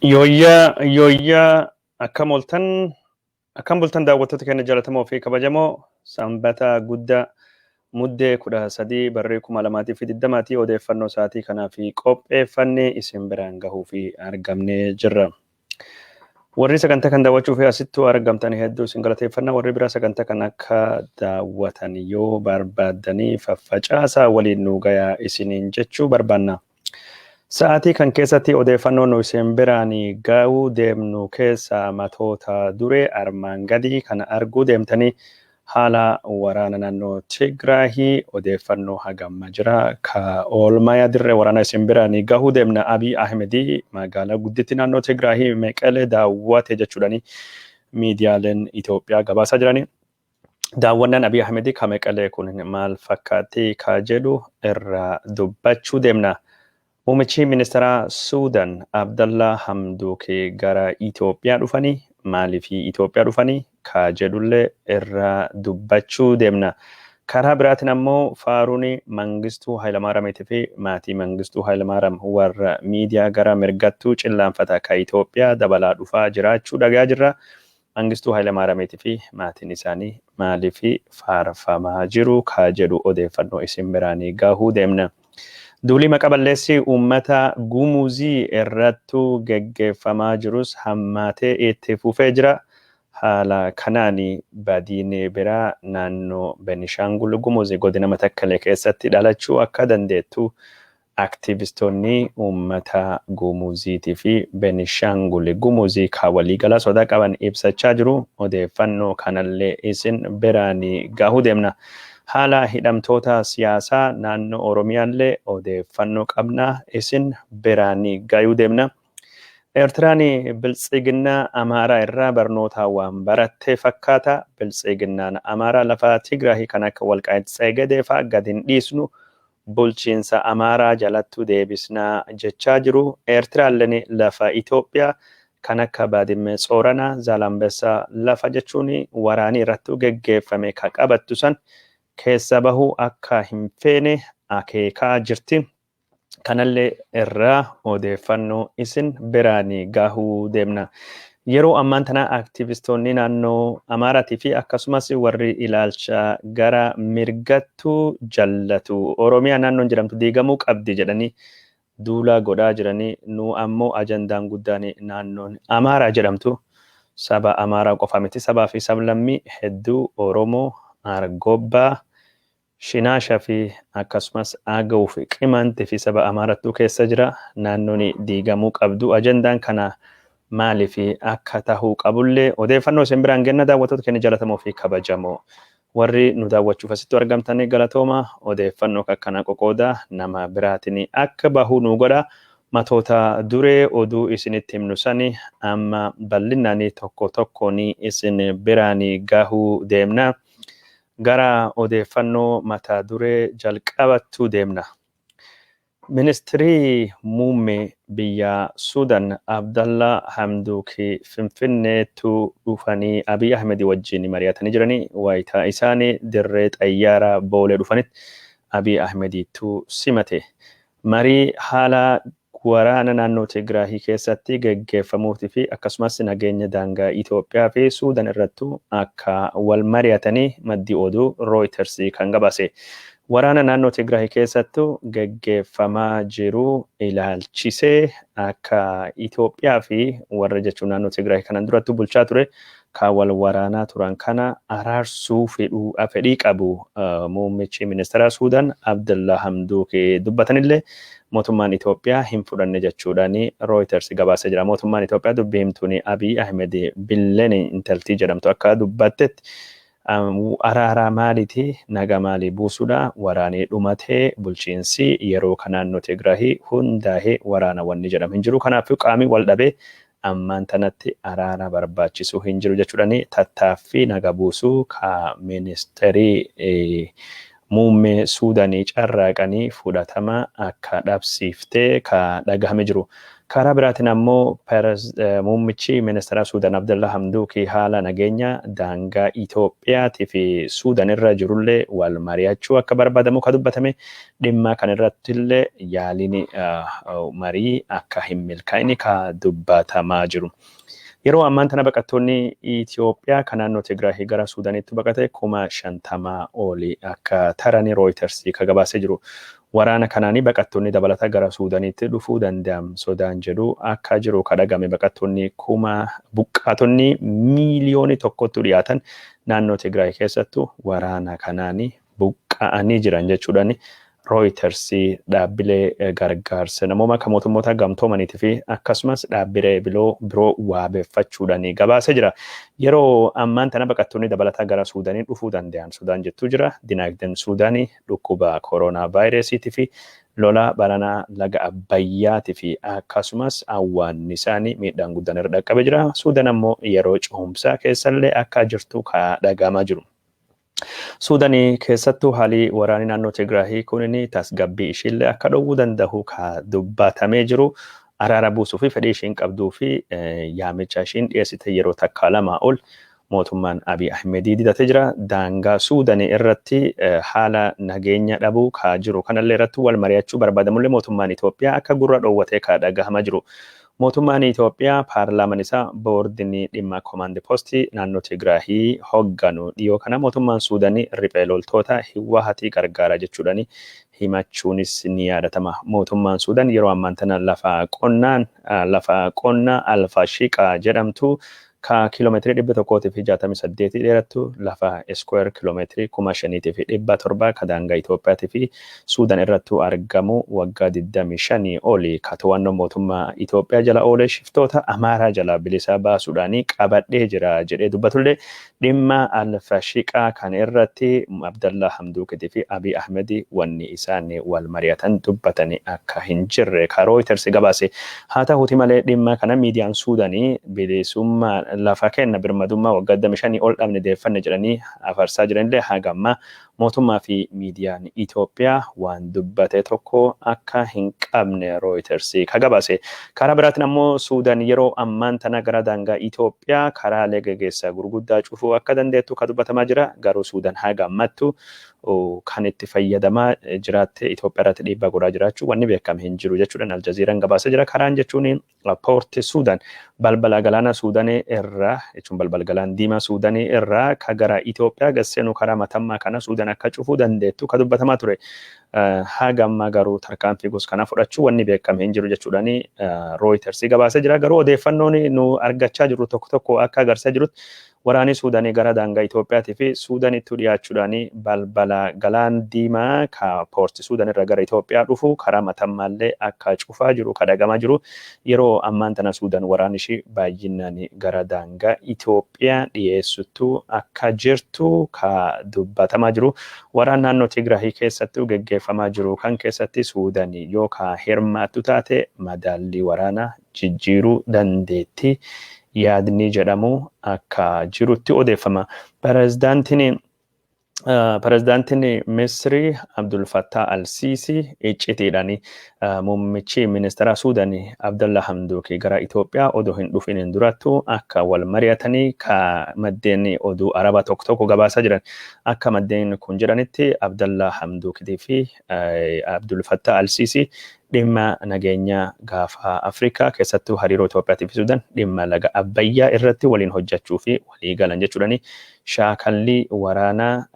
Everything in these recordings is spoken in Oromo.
Yooyyaa yooyyaa, akkam ooltan, akkam bultan, daawwattoota keenya jaallatamoo fi kabajamoo? Sanbata guddaa Muddee 13 barree 2020 odeeffannoo sa'aatii kanaa fi qopheeffannee isin biraan gahuu fi argamnee jirra. Warri sagantaa kan daawwachuu fi asittuu argamtan hedduu isin galateeffanna. Warri biraa sagantaa kan akka daawwatan yoo barbaaddanii faffacaasaa, waliin nu gayaa isiniin jechuu barbaanna. Sa'aatii kan keessatti odeeffannoo nu isin biraan gahuu deemnu keessaa matoota duree armaan gadii kana arguu deemtanii: haala waraana naannoo Tigraahii, odeeffannoo hagamma jira ka oolmaya dirree waraanaa isin biraan gahuu deemna. Abiy Ahmedii magaalaa gudditti naannoo Tigraahii Meqelee daawwate jechuudhani miidiyaaleen Itoophiyaa gabaasaa jiranii. Daawwannaan Abiy Ahmedii ka Meqelee kun maal fakkaatti ka jedhu irraa dubbachuu deemna. Muummichi ministeeraa Suudan Abdallaa Hamduuki gara Itoophiyaa dhufanii, maaliif Itoophiyaa dhufanii ka jedhullee irraa dubbachuu deemna. Karaa biraatiin ammoo faaruun Mangistuu Hayilamaaramiitii fi maatii Mangistuu Hayilamaaram warra miidiyaa gara mirgattuu cillaanfata ka Itoophiyaa dabalaa dhufaa jiraachuu dhagaa jirra. Mangistuu Hayilamaaramiitii fi maatiin isaanii maaliif faarfamaa jiru ka jedhu odeeffannoo isin biraanii gahuu deemna. Duulii maqa balleessii uummata Gumuzii irrattu geggeeffamaa jirus hammaatee itti fufee jira. Haala kanaan badiin biraa naannoo Benishaangul Gumuz godina Matakkalee keessatti dhalachuu akka dandeettu aktiivistoonni uummata Gumuziitii fi Benishaangul Gumuzii ka waliigalaa sodaa qaban ibsachaa jiru. Odeeffannoo kanallee isin biraan gahuu deemna. Haala hidhamtoota siyaasaa naannoo Oromiyaallee odeeffannoo qabna, isin biraan gahuu deemna. Eertiraan biltsiginnaa Amaaraa irraa barnoota waan baratte fakkaata. Biltsiginnaan Amaaraa lafa Tigraahii kan akka Walqaayit Tsegedee fa'aa gad hin dhiisnu, bulchiinsa Amaaraa jalattu deebisnaa jechaa jiru. Eertiraalleen lafa Itoophiyaa kan akka Baadimmee, Tsooranaa, Zaalambessaa lafa jechuun waraanii irrattu geggeeffame ka qabattu san keessa bahuu akka hin feene akeekaa jirti. Kanallee irraa odeeffannoo isin biraan gahuu deemna. Yeroo ammaan tana aktiivistoonni naannoo Amaaraatii fi akkasumas warri ilaalcha gara mirgattu jallatu Oromiyaa naannoon jedhamtu diigamuu qabdi jedhanii duulaa godhaa jiranii. Nu ammoo ajandaan guddaan naannoon Amaaraa jedhamtu saba Amaaraa qofa miti, sabaa fi sablammii hedduu, Oromoo, Argobbaa, Shinaasha fi akkasumas Agaw fi Qimaanti fi saba Amaarattuu keessa jira. Naannoon diigamuu qabdu ajandaan kana maaliif akka tahuu qabullee odeeffannoo isin biraan genna. Daawwattoota keenya jaallatamoo fi kabajamoo, warri nu daawwachuuf asitti argamtanii galatooma. Odeeffannoo akkana qoqoodaa nama biraatiin akka bahuu nu godha. Matoota duree oduu isinitti himnu sani amma bal'inaan tokko tokkoon isin biraan gahuu deemna. Gara odeeffannoo mata duree jalqabattuu deemna. Ministirii muummee biyya Suudan Abdallaa Hamduuki Finfinneettu dhufanii Abiy Ahmed wajjin mari'atanii jiranii. Wayitaa isaanii dirree xayyaara Boolee dhufanitti Abiy Ahmediitu simate. Marii haala waraana naannoo Tigraahii keessatti geggeeffamuutii fi akkasumas nageenya daangaa Itoophiyaa fi Suudan irrattu akka wal mari'atanii maddi oduu Reuters kan gabaase. Waraana naannoo Tigraahii keessattu geggeeffamaa jiru ilaalchisee akka Itoophiyaa fi warra jechuun naannoo Tigraahii kanan durattu bulchaa ture kan wal waraanaa turan kana araarsuu fedhii qabu muummichi ministeera Suudaan Abdullaa Hamduuk dubbatanillee mootummaan Itoophiyaa hin fudhanne jechuudhaan Reuters gabaasee jira. Mootummaan Itoophiyaa dubbii himtuun Abiy Ahmed Billeen intaltii jedhamtu akka dubbattetti, araaraa maaliiti, naga maalii buusuudha? Waraanii dhumatee, bulchiinsi yeroo ka naannoo Tigraahii hundaa'ee, waraana wanni jedhamu hin jiru. Kanaafuu qaamii wal dhabee ammaan tanatti araara barbaachisu hin jiru jechuudhaan tattaaffii naga buusuu ka ministeerii muummee Suudaanii carraaqanii fudhatama akka dhabsiiftee ka dhagahame jiru. Karaa biraatiin ammoo muummichi ministeera Suudaan Abdallaa Hamduuki haala nageenya daangaa Itoophiyaatii fi Suudaan irra jirullee wal mari'achuu akka barbaadamu ka dubbatame, dhimma kan irrattillee yaaliin marii akka hin milkaa'in ka dubbatamaa jiru. Yeroo ammaan tana baqattoonni Itoophiyaa kan naannoo Tigraahii gara Suudaanitti baqate 50,000 oli akka taranii Reuters ka gabaasee jiru. Waraana kanaanii baqattoonni dabalataa gara Suudaanitti dhufuu danda'am sodaan jedhu akka jiru ka dhagame. Baqattoonni kuma buqqaatonni 1 miiliyoonii dhiyaatan naannoo Tigraay keessattuu waraana kanaanii buqqa'anii jiran jechuudhaan Reuters dhaabbilee gargaarsa namooma kan mootummoota gamtoomaniitii fi akkasumas dhaabbilee biroo waabeeffachuudhaan gabaasee jira. Yeroo ammaan tana baqattoonni dabalataa gara Suudaanii dhufuu danda'an Sudaan jettuu jira. Dinaagdeen Suudaanii dhukkuba koronaa vaayirasiitii fi lola baranaa laga Abbayyaatii fi akkasumas awwaannisaanii miidhaan guddaan irra dhaqqabee jira. Suudaan ammoo yeroo ce'umsaa keessallee akka jirtu ka dhagahamaa jiru. Suudaanii keessattuu haalli waraanni naannoo Tigraahii kunin tasgabbii ishiillee akka dhowwuu danda'u ka dubbatamee jiru. Araara buusuu fi fedhii ishiin qabduu fi yaamicha ishiin dhiyeessite yeroo takka lama ol mootummaan Abiy Ahmedii didatee jira. Daangaa Suudaanii irratti haala nageenya dhabuu ka jiru kanallee irratti wal mari'achuu barbaadamullee mootummaan Itoophiyaa akka gurra dhoowwatee ka dhagahamaa jiru. Mootummaan Itoophiyaa paarlaamaan isaa boordiin dhimma komaandi poostii naannoo Tigraahii hoogganu dhiyoo kana mootummaan Suudaanii riphee loltoota Hiwaahatii gargaara jechuudhaan himachuunis ni yaadatama. Mootummaan Suudaan yeroo ammaan tana lafa qonnaa Alfaashiqaa jedhamtu ka kiiloomeetirii 168 dheerattu, lafa square kiiloomeetirii 5700 ka daangaa Itoophiyaatii fi Suudaan irrattu argamu, waggaa 25 oli ka to'annoo mootummaa Itoophiyaa jala oolee shiftoota Amaaraa jala bilisa baasuudhaan qabadhee jira jedhee dubbatullee, dhimma Alfaashiqaa kan irratti Abdallaa Hamduukitii fi Abiy Ahmed wanni isaan wal mari'atan dubbatanii akka hin jirre ka Reuters gabaase. Haa ta'uuti malee, dhimma kana miidiyaan Suudaanii bilisummaa lafa kenna birmadummaa waggaa 25 ol dhabne deeffanne jedhanii afarsaa jiranillee, haga ammaa mootummaa fi miidiyaan Itoophiyaa waan dubbate tokko akka hin qabne Reuters ka gabaase. Karaa biraatiin ammoo Suudaan yeroo ammaan tana gara daangaa Itoophiyaa karaalee geggeessaa gurguddaa cufuu akka dandeettu ka dubbatamaa jira. Garuu Suudaan haga ammattu kan itti fayyadamaa jiraatte Itoophiyaa irratti dhiibbaa godhaa jiraachuu wanni beekame hin jiru jechuudhaan Aljaziiraan gabaasee jira. Karaan jechuun Poorti Suudaan balbala galaana Suudaanii irraa, jechuun balbala galaana diimaa Suudaanii irraa ka gara Itoophiyaa gasseenu, karaa Matammaa kana Suudaan akka cufuu dandeettu ka dubbatamaa ture. Haga ammaa garuu tarkaanfii gosa kanaa fudhachuu wanni beekame hin jiru jechuudhaan Reuters gabaasee jira. Garuu odeeffannoon nu argachaa jirru tokko tokko akka agarsiisaa jirutti, waraanni Suudaanii gara daangaa Itoophiyaatii fi Suudaanitti dhiyaachuudhaan balbala galaan diimaa ka Poorti Suudaan irraa gara Itoophiyaa dhufu karaa Matammaallee akka cufaa jiru ka dhagamaa jiru. Yeroo ammaan tana Suudaan waraanni ishii baay'inaan gara daangaa Itoophiyaa dhiyeessuttu akka jirtu ka dubbatamaa jiru. Waraan naannoo Tigraahii keessatti geggeeffamaa jiru kan keessatti Suudaan yoo ka hirmaattu taate madaallii waraanaa jijjiiruu dandeetti yaadni jedhamu akka jirutti odeeffama. Pirezidaantiin Misrii Abdul Fattah Al-Sisi iccitiidhaan muummichi ministeera Suudaan Abdallah Hamduuki gara Itoophiyaa odoo hin dhufin durattu akka wal mari'atanii ka maddeen oduu Arabaa tokko tokko gabaasaa jiran. Akka maddeen kun jedhanitti, Abdallah Hamduukitii fi Abdul Fattah Al-Sisi dhimma nageenya gaafa Afrikaa keessattuu hariiroo Itoophiyaatii fi Suudaan, dhimma laga Abbayyaa irratti waliin hojjechuu fi walii galan jechuudhani. Shaakallii waraanaa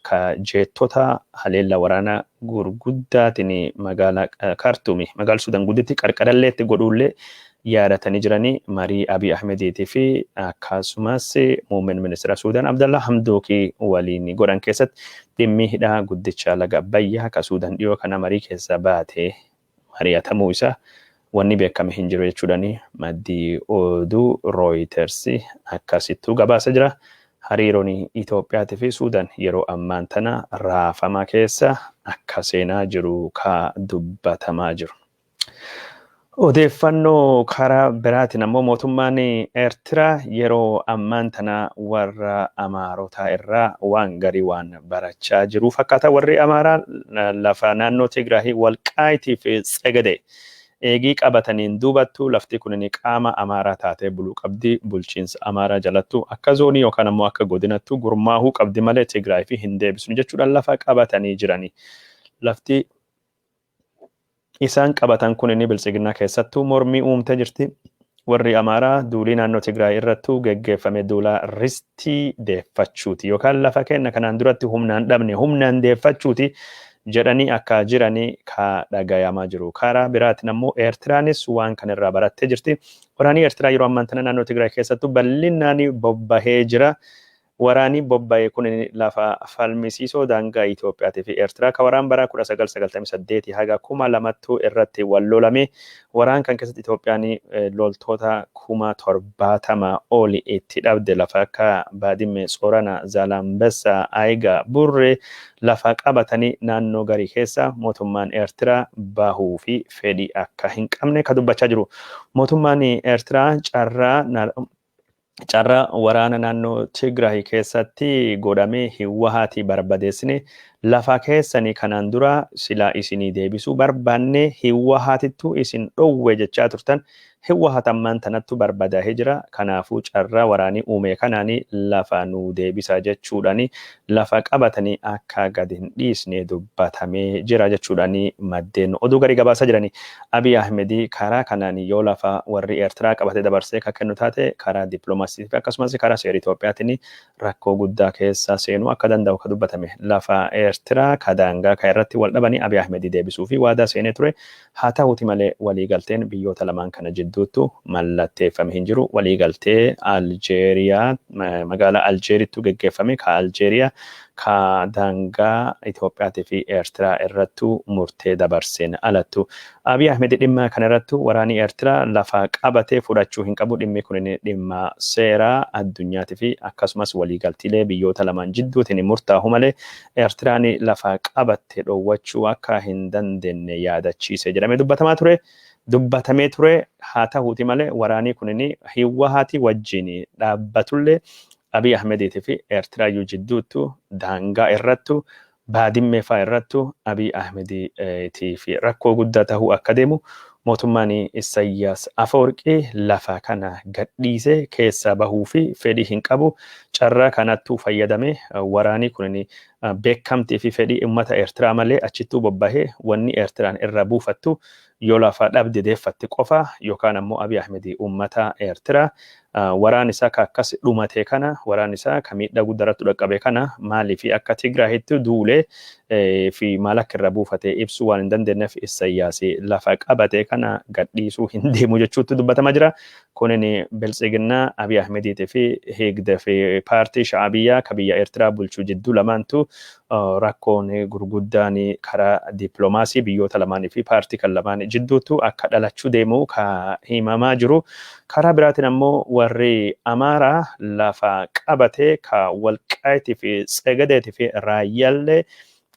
ka jeettota haleella waraanaa gurguddaatiin magaalaa Kaartuumi, magaalaa Suudaan gudditti qarqaralleetti godhuullee yaadatanii jiranii, marii Abiy Ahmediitii fi akkasumas muummeen ministeera Suudaan Abdallah Hamdookii waliin godhan keessatti dhimmi hidhaa guddicha laga Abbayyaa ka Suudaan dhiyoo kana marii keessa baatee mari'atamuu isaa wanni beekame hin jiru jechuudhani maddii oduu Reuters akkasittuu gabaasa jira. Hariiroon Itoophiyaatii fi Suudaan yeroo ammaan tana raafama keessa akka seenaa jiru ka dubbatamaa jiru. Odeeffannoo karaa biraatiin ammoo mootummaan Eertiraa yeroo ammaan tana warra Amaarotaa irraa waan garii waan barachaa jiru fakkaata. Warri Amaaraa lafa naannoo Tigraahii Walqaayitii fi Tsegede Eegii qabataniin duubattu lafti kun qaama Amaaraa taatee buluu qabdi. Bulchiinsa Amaaraa jalattu akka zoonii yookaan ammoo akka godinattu gurmaahuu qabdi malee Tigraay fi hin deebisnu jechuudhaan lafa qabatanii jirani. Lafti isaan qabatan kun inni biltsiginnaa keessattuu mormii uumtee jirti. Warri Amaaraa duulii naannoo Tigraay irrattuu geggeeffame duula ristii deeffachuuti yookaan lafa kenna kanaan duratti humnaan dhabne humnaan deeffachuuti jedhanii akka jiranii ka dhagayamaa jiru. Karaa biraatiin ammoo Eertiraanis waan kana irraa barattee jirti. Waraanni Eertiraa yeroo ammaan tana naannoo Tigraay keessattuu bal'inaan bobbahee jira. Waraanni bobba'e kun lafa falmisiisoo daangaa Itoophiyaatii fi Eertiraa ka waraan bara 1998 haga 2000 irratti wal lolame. Waraan kan keessatti Itoophiyaan loltoota 70,000 oli itti dhabde lafa akka Baadimmee, Tsorana, Zaalambessa, Ayigaa, Burree lafa qabatanii naannoo garii keessa mootummaan Eertiraa bahuu fi fedhii akka hin qabne ka dubbachaa jiru. Mootummaan Eertiraa carraa waraana naannoo Tigraay keessatti godhamee Hiwwahaati barbadeessine, lafa keessanii kanaan dura silaa isinii deebisuu barbaanne Hiwwahaatittu isin dhowwe jechaa turtan, Hiwwahat ammaan tanattu barbadaahee jira, kanaafuu carraa waraanii uume kanaanii lafa nuu deebisa jechuudhaani lafa qabatanii akka gad hin dhiisne dubbatamee jira jechuudhaani maddeen oduu garii gabaasaa jirani. Abiy Ahmed karaa kanaan yoo lafa warri Eertiraa qabate dabarsee kan kennu taate karaa dippiloomaasii fi akkasumas karaa seera Itoophiyaatiin rakkoo guddaa keessa seenuu akka danda'u ka dubbatame. Lafa Eertiraa ka daangaa ka irratti wal dhabanii Abiy Ahmed deebisuu fi waadaa seenee ture. Haa ta'uuti malee waliigalteen biyyoota lamaan kana jidduuttu mallatteeffame hin jiru. Waliigaltee Aljeeriyaa magaalaa Aljeerittu geggeeffame ka Aljeeriyaa ka daangaa Itoophiyaatii fi Eertiraa irrattu murtee dabarseen alattu. Abiy Ahmed dhimma kana irrattu waraanni Eertiraa lafa qabatee fudhachuu hin qabu. Dhimmi kun dhimma seeraa addunyaatii fi akkasumas waliigaltiilee biyyoota lamaan jidduutiin murtaa'u malee Eertiraan lafa qabatte dhoowwachuu akka hin dandeenye yaadachiise jedhamee dubbatamaa ture. Dubbatamee ture. Haa ta'uuti malee waraanni kun Hiwwahaati wajjin dhaabbatullee Abiy Ahmediitii fi Eertiraayyuu jidduuttu daangaa irrattu Baadimmee fa'aa irrattu Abiy Ahmediitii fi rakkoo guddaa ta'uu akka deemu, mootummaan Isayyaas Afawarqii lafa kana gadhiisee keessaa bahuu fi fedhii hin qabu. Carraa kanattuu fayyadamee waraanni kun beekamtii fi fedhii uummata Eertiraa malee achittuu bobbahee wanni Eertiraan irra buufattu yoo lafa dhabde deeffatti qofa yookaan ammoo Abiy Ahmed uummata Eertiraa waraan isaa ka akkas dhumate kana, waraan isaa ka miidhaa guddaa irratti dhaqqabe kana maalii fi akka Tigraayitti duulee fi maal akka irra buufate ibsuu waan hin dandeenyeef Isayyaas lafa qabate kana gadhiisuu hin deemu jechuutti dubbatamaa jira. Kunin biltsiginnaa Abiy Ahmediitii fi hiigde fi paartii Sha'abiyyaa ka biyya Eertiraa bulchuu jidduu lamaantu rakkoon gurguddaan karaa dippiloomaasii biyyoota lamaanii fi paartii kan lamaan jidduutu akka dhalachuu deemu ka himamaa jiru. Karaa biraatiin ammoo warri Amaaraa lafa qabate ka Walqaayitii fi Tsegadeetii fi Raayyaallee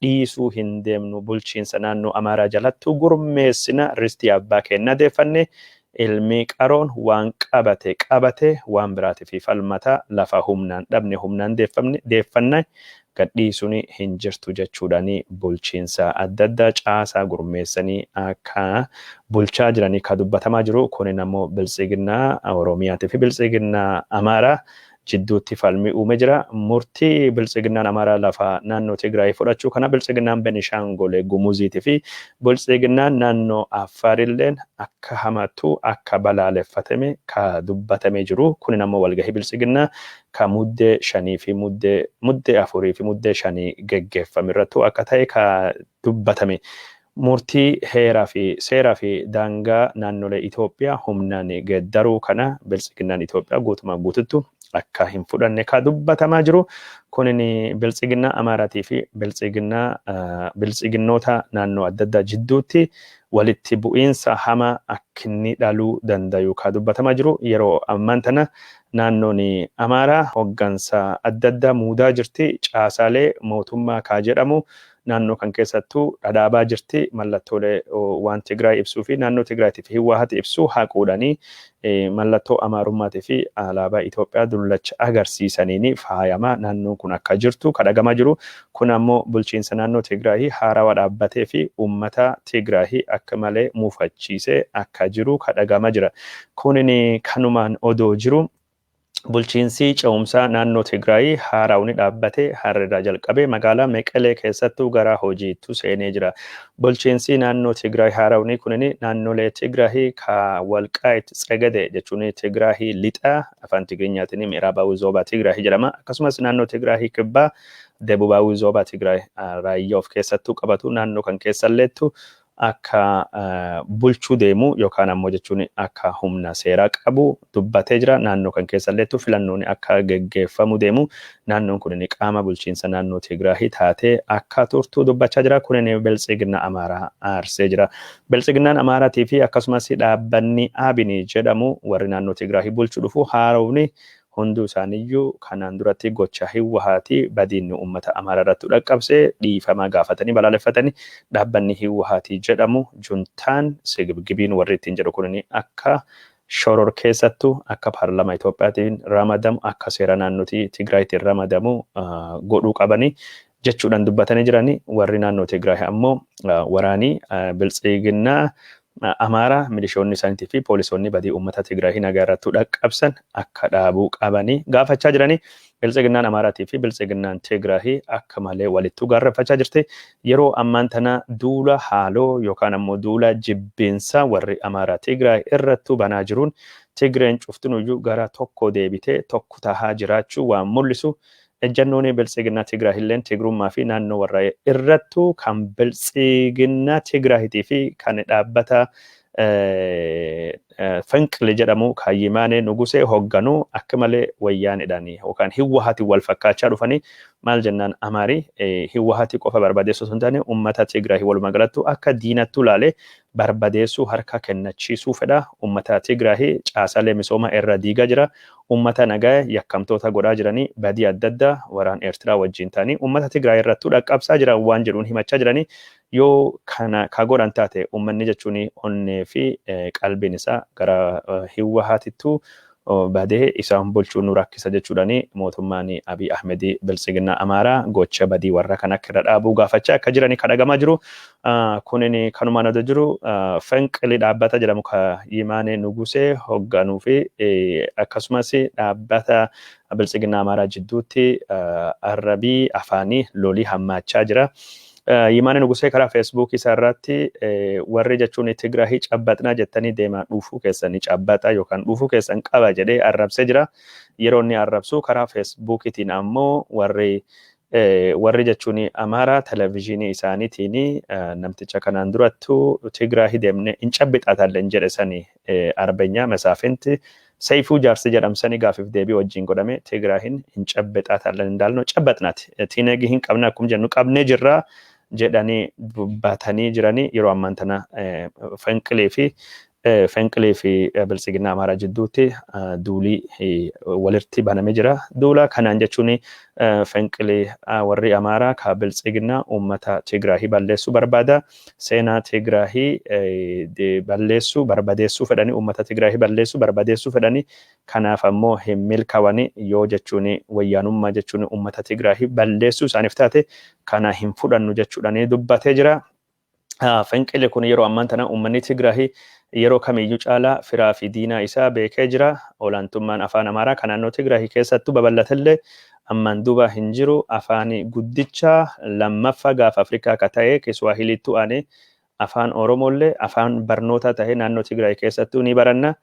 dhiisuu hin deemnu, bulchiinsa naannoo Amaaraa jalattu gurmeessina, ristii abbaa kennaa deeffanne, ilmi qaroon waan qabate qabate waan biraatii fi falmata lafa humnaan dhabne humnaan deeffanne gadhiisuun hin jirtu jechuudhaan bulchiinsa adda addaa caasaa gurmeessanii akka bulchaa jiranii ka dubbatamaa jiru. Kunin ammoo biltsiginnaa Oromiyaatii fi biltsiginnaa Amaaraa jidduutti falmii uume jira. Murtii biltsiginnaan Amaaraa lafa naannoo Tigraay fudhachuu kana biltsiginnaan Benishaangol Gumuziitii fi biltsiginnaan naannoo Affaarilleen akka hamattu akka balaaleffatame ka dubbatamee jiru. Kunin ammoo walgahii biltsiginnaa ka Muddee 5 fi Muddee 4 fi Muddee 5 geggeeffame irrattu akka ta'e ka dubbatame. Murtii heeraa fi seeraa fi daangaa naannolee Itoophiyaa humnaan geeddaruu kana biltsiginnaan Itoophiyaa guutumaa guututtu akka hin fudhanne ka dubbatamaa jiru. Kunin biltsiginnaa Amaaraatii fi biltsiginnoota naannoo adda addaa jidduutti walitti bu'iinsa hamaa akka inni dhaluu dandayu ka dubbatamaa jiru. Yeroo ammaan tana naannoon Amaaraa hoggansa adda addaa muudaa jirti. Caasaalee mootummaa kaa jedhamu Naannoo kan keessattuu dhadhaabaa jirti. Mallattoolee waan Tigraay ibsuu fi naannoo Tigraayitii fi Hiwwaahati ibsuu haquudhanii mallattoo Amaarummaatii fi alaabaa Itoophiyaa dullacha agarsiisaniin faayamaa naannoon kun akka jirtu kadhagamaa jiru. Kun ammoo bulchiinsa naannoo Tigraayii haarawaa dhaabbatee fi uummata Tigraayii akka malee muufachiisee akka jiru kadhagamaa jira. Kunin kanumaan odoo jiru, bulchiinsi ce'umsaa naannoo Tigraay haarawni dhaabbate har'irraa jalqabee magaalaa Meqelee keessattuu gara hojiittu seenee jira. Bulchiinsi naannoo Tigraay haarawni kunin naannolee Tigraay ka Walqaayit Tsegede jechuun Tigraay lixa, afaan Tigrinyaatiin Mi'iraabaawii Zoobaa Tigraay jedhama. Akkasumas naannoo Tigraay kibbaa, Debubaawii Zoobaa Tigraay, raayyaa of keessattuu qabatu naannoo kan keessalleettu akka bulchuu deemu yookaan ammoo jechuun akka humna seeraa qabu dubbatee jira. Naannoo kan keessalleettu filannoon akka geggeeffamu deemu, naannoon kun qaama bulchiinsa naannoo Tigraahii taatee akka turtu dubbachaa jira. Kunin Biltsiginna Amaaraa aarsee jira. Biltsiginnaan Amaaraatii fi akkasumas dhaabbanni Abini jedhamu warri naannoo Tigraahii bulchuu dhufu haaromni hunduu isaaniiyyuu kanaan duratti gocha Hiwwahaatii badiinni uummata Amaaraa irratti dhaqqabsee dhiifama gaafatanii balaaleffatanii, dhaabbanni Hiwwahaatii jedhamu juntaan sigibgibiin warri ittiin jedhu kunin akka shoror keessattuu akka paarlaamaa Itoophiyaatiin ramadamu, akka seera naannootii Tigraayitiin ramadamu godhuu qabanii jechuudhaan dubbatanii jiranii. Warri naannoo Tigraay ammoo waraanii Biltsiginnaa Amaaraa, milishoonni isaaniitii fi poolisoonni badii uummata Tigraay nagaa irratti dhaqqabsan akka dhaabuu qabanii gaafachaa jiranii. Biltsiginnaan Amaaraatii fi Biltsiginnaan Tigraay akka malee walittuu gaarreffachaa jirti. Yeroo ammaan tana duula haaloo yookaan ammoo duula jibbiinsa warri Amaaraa Tigraay irrattuu banaa jiruun Tigreen cuftinuyyuu gara tokko deebitee tokko tahaa jiraachuu waan mul'isu. Ejjannoon Biltsiginnaa Tigraay illeen Tigrummaa fi naannoo warra irrattuu kan Biltsiginnaa Tigraayitii fi kan dhaabbata Finqili jedhamu Kaayyimaanee Nugusee hoogganuu akka malee wayyaanidhaan yookaan Hiwwahaatiin wal fakkaachaa dhufanii. Maal jennaan, Amaarii Hiwwahaatii qofa barbadeessuu osoo hin taane uummata Tigraay walumaa galattuu akka diinattuu laalee barbadeessuu, harka kennachiisuu fedha. Uummata Tigraay caasalee misooma irra diigaa jira. Uummata nagaa yakkamtoota godhaa jiranii, badii adda addaa waraan Eertiraa wajjin ta'anii uummata Tigraay irrattuu dhaqqabsaa jiran waan jedhuun himachaa jiranii. Yoo kana ka godhan taate, uummanni jechuun onnee fi qalbiin isaa gara Hiwwahaatittuu badee isaan bulchuu nu rakkisa jechuudhaan mootummaan Abiy Ahmed Biltsiginnaa Amaaraa gocha badii warra kan akka irra dhaabuu gaafachaa akka jiranii kadhagamaa jiru. Kunin kanumaan odoo jiru, Fenqili dhaabbata jedhamu ka Yimaanee Nugusee hoogganuu fi akkasumas dhaabbata Biltsiginnaa Amaaraa jidduutti arrabii afaanii lolii hammaachaa jira. Yimaanee Nugusee karaa Feesbuukii isaa irratti warri jechuun Tigraahii cabbaxnaa jettanii deemaa dhuufuu keessan cabbaxa yookaan dhuufuu keessan qaba jedhee arrabsee jira. Yeroo inni arrabsu karaa Feesbuukiitiin ammoo warri jechuun Amaaraa televezyiinii isaaniitiin namticha kanaan durattuu Tigraahii deemnee hin cabbixaatallee jedhe sani, Arbeenya Masaafinti Seifuu Jaarsi jedhamsanii gaafiif deebii wajjin godhame, Tigraahin hin cabbixaatallee hin daalno cabbaxnaati. Tiineegii hin qabne akkuma jennu qabnee jirraa jedhanii dubbatanii jiranii. Yeroo ammaan tana Fenqilii fi Biltsiginnaa Amaaraa jidduutti duulii walirratti banamee jira. Duula kanaan jechuun Fenqilii warri Amaaraa ka Biltsiginnaa uummata Tigraahii balleessuu barbaada. Seenaa Tigraahii balleessuu barbadeessuu fedhanii, uummata Tigraahii balleessuu barbadeessuu fedhanii, kanaaf ammoo hin milkaawani. Yoo jechuun wayyaanummaa jechuun uummata Tigraahii balleessuu isaaniif taate, kana hin fudhannu jechuudhaan dubbatee jira. Fenqilli kun yeroo ammaan tana uummanni Tigraahii yeroo kamiyyuu caalaa firaa fi diinaa isaa beekee jira. Olaantummaan afaan Amaaraa kan naannoo Tigraahii keessattuu babal'atellee ammaan duuba hin jiru. Afaan guddicha lammaffaa gaafa Afrikaa akka ta'e Kiswaahiliittu aanee afaan Oromollee afaan barnootaa ta'ee naannoo Tigraay keessattuu ni baranna.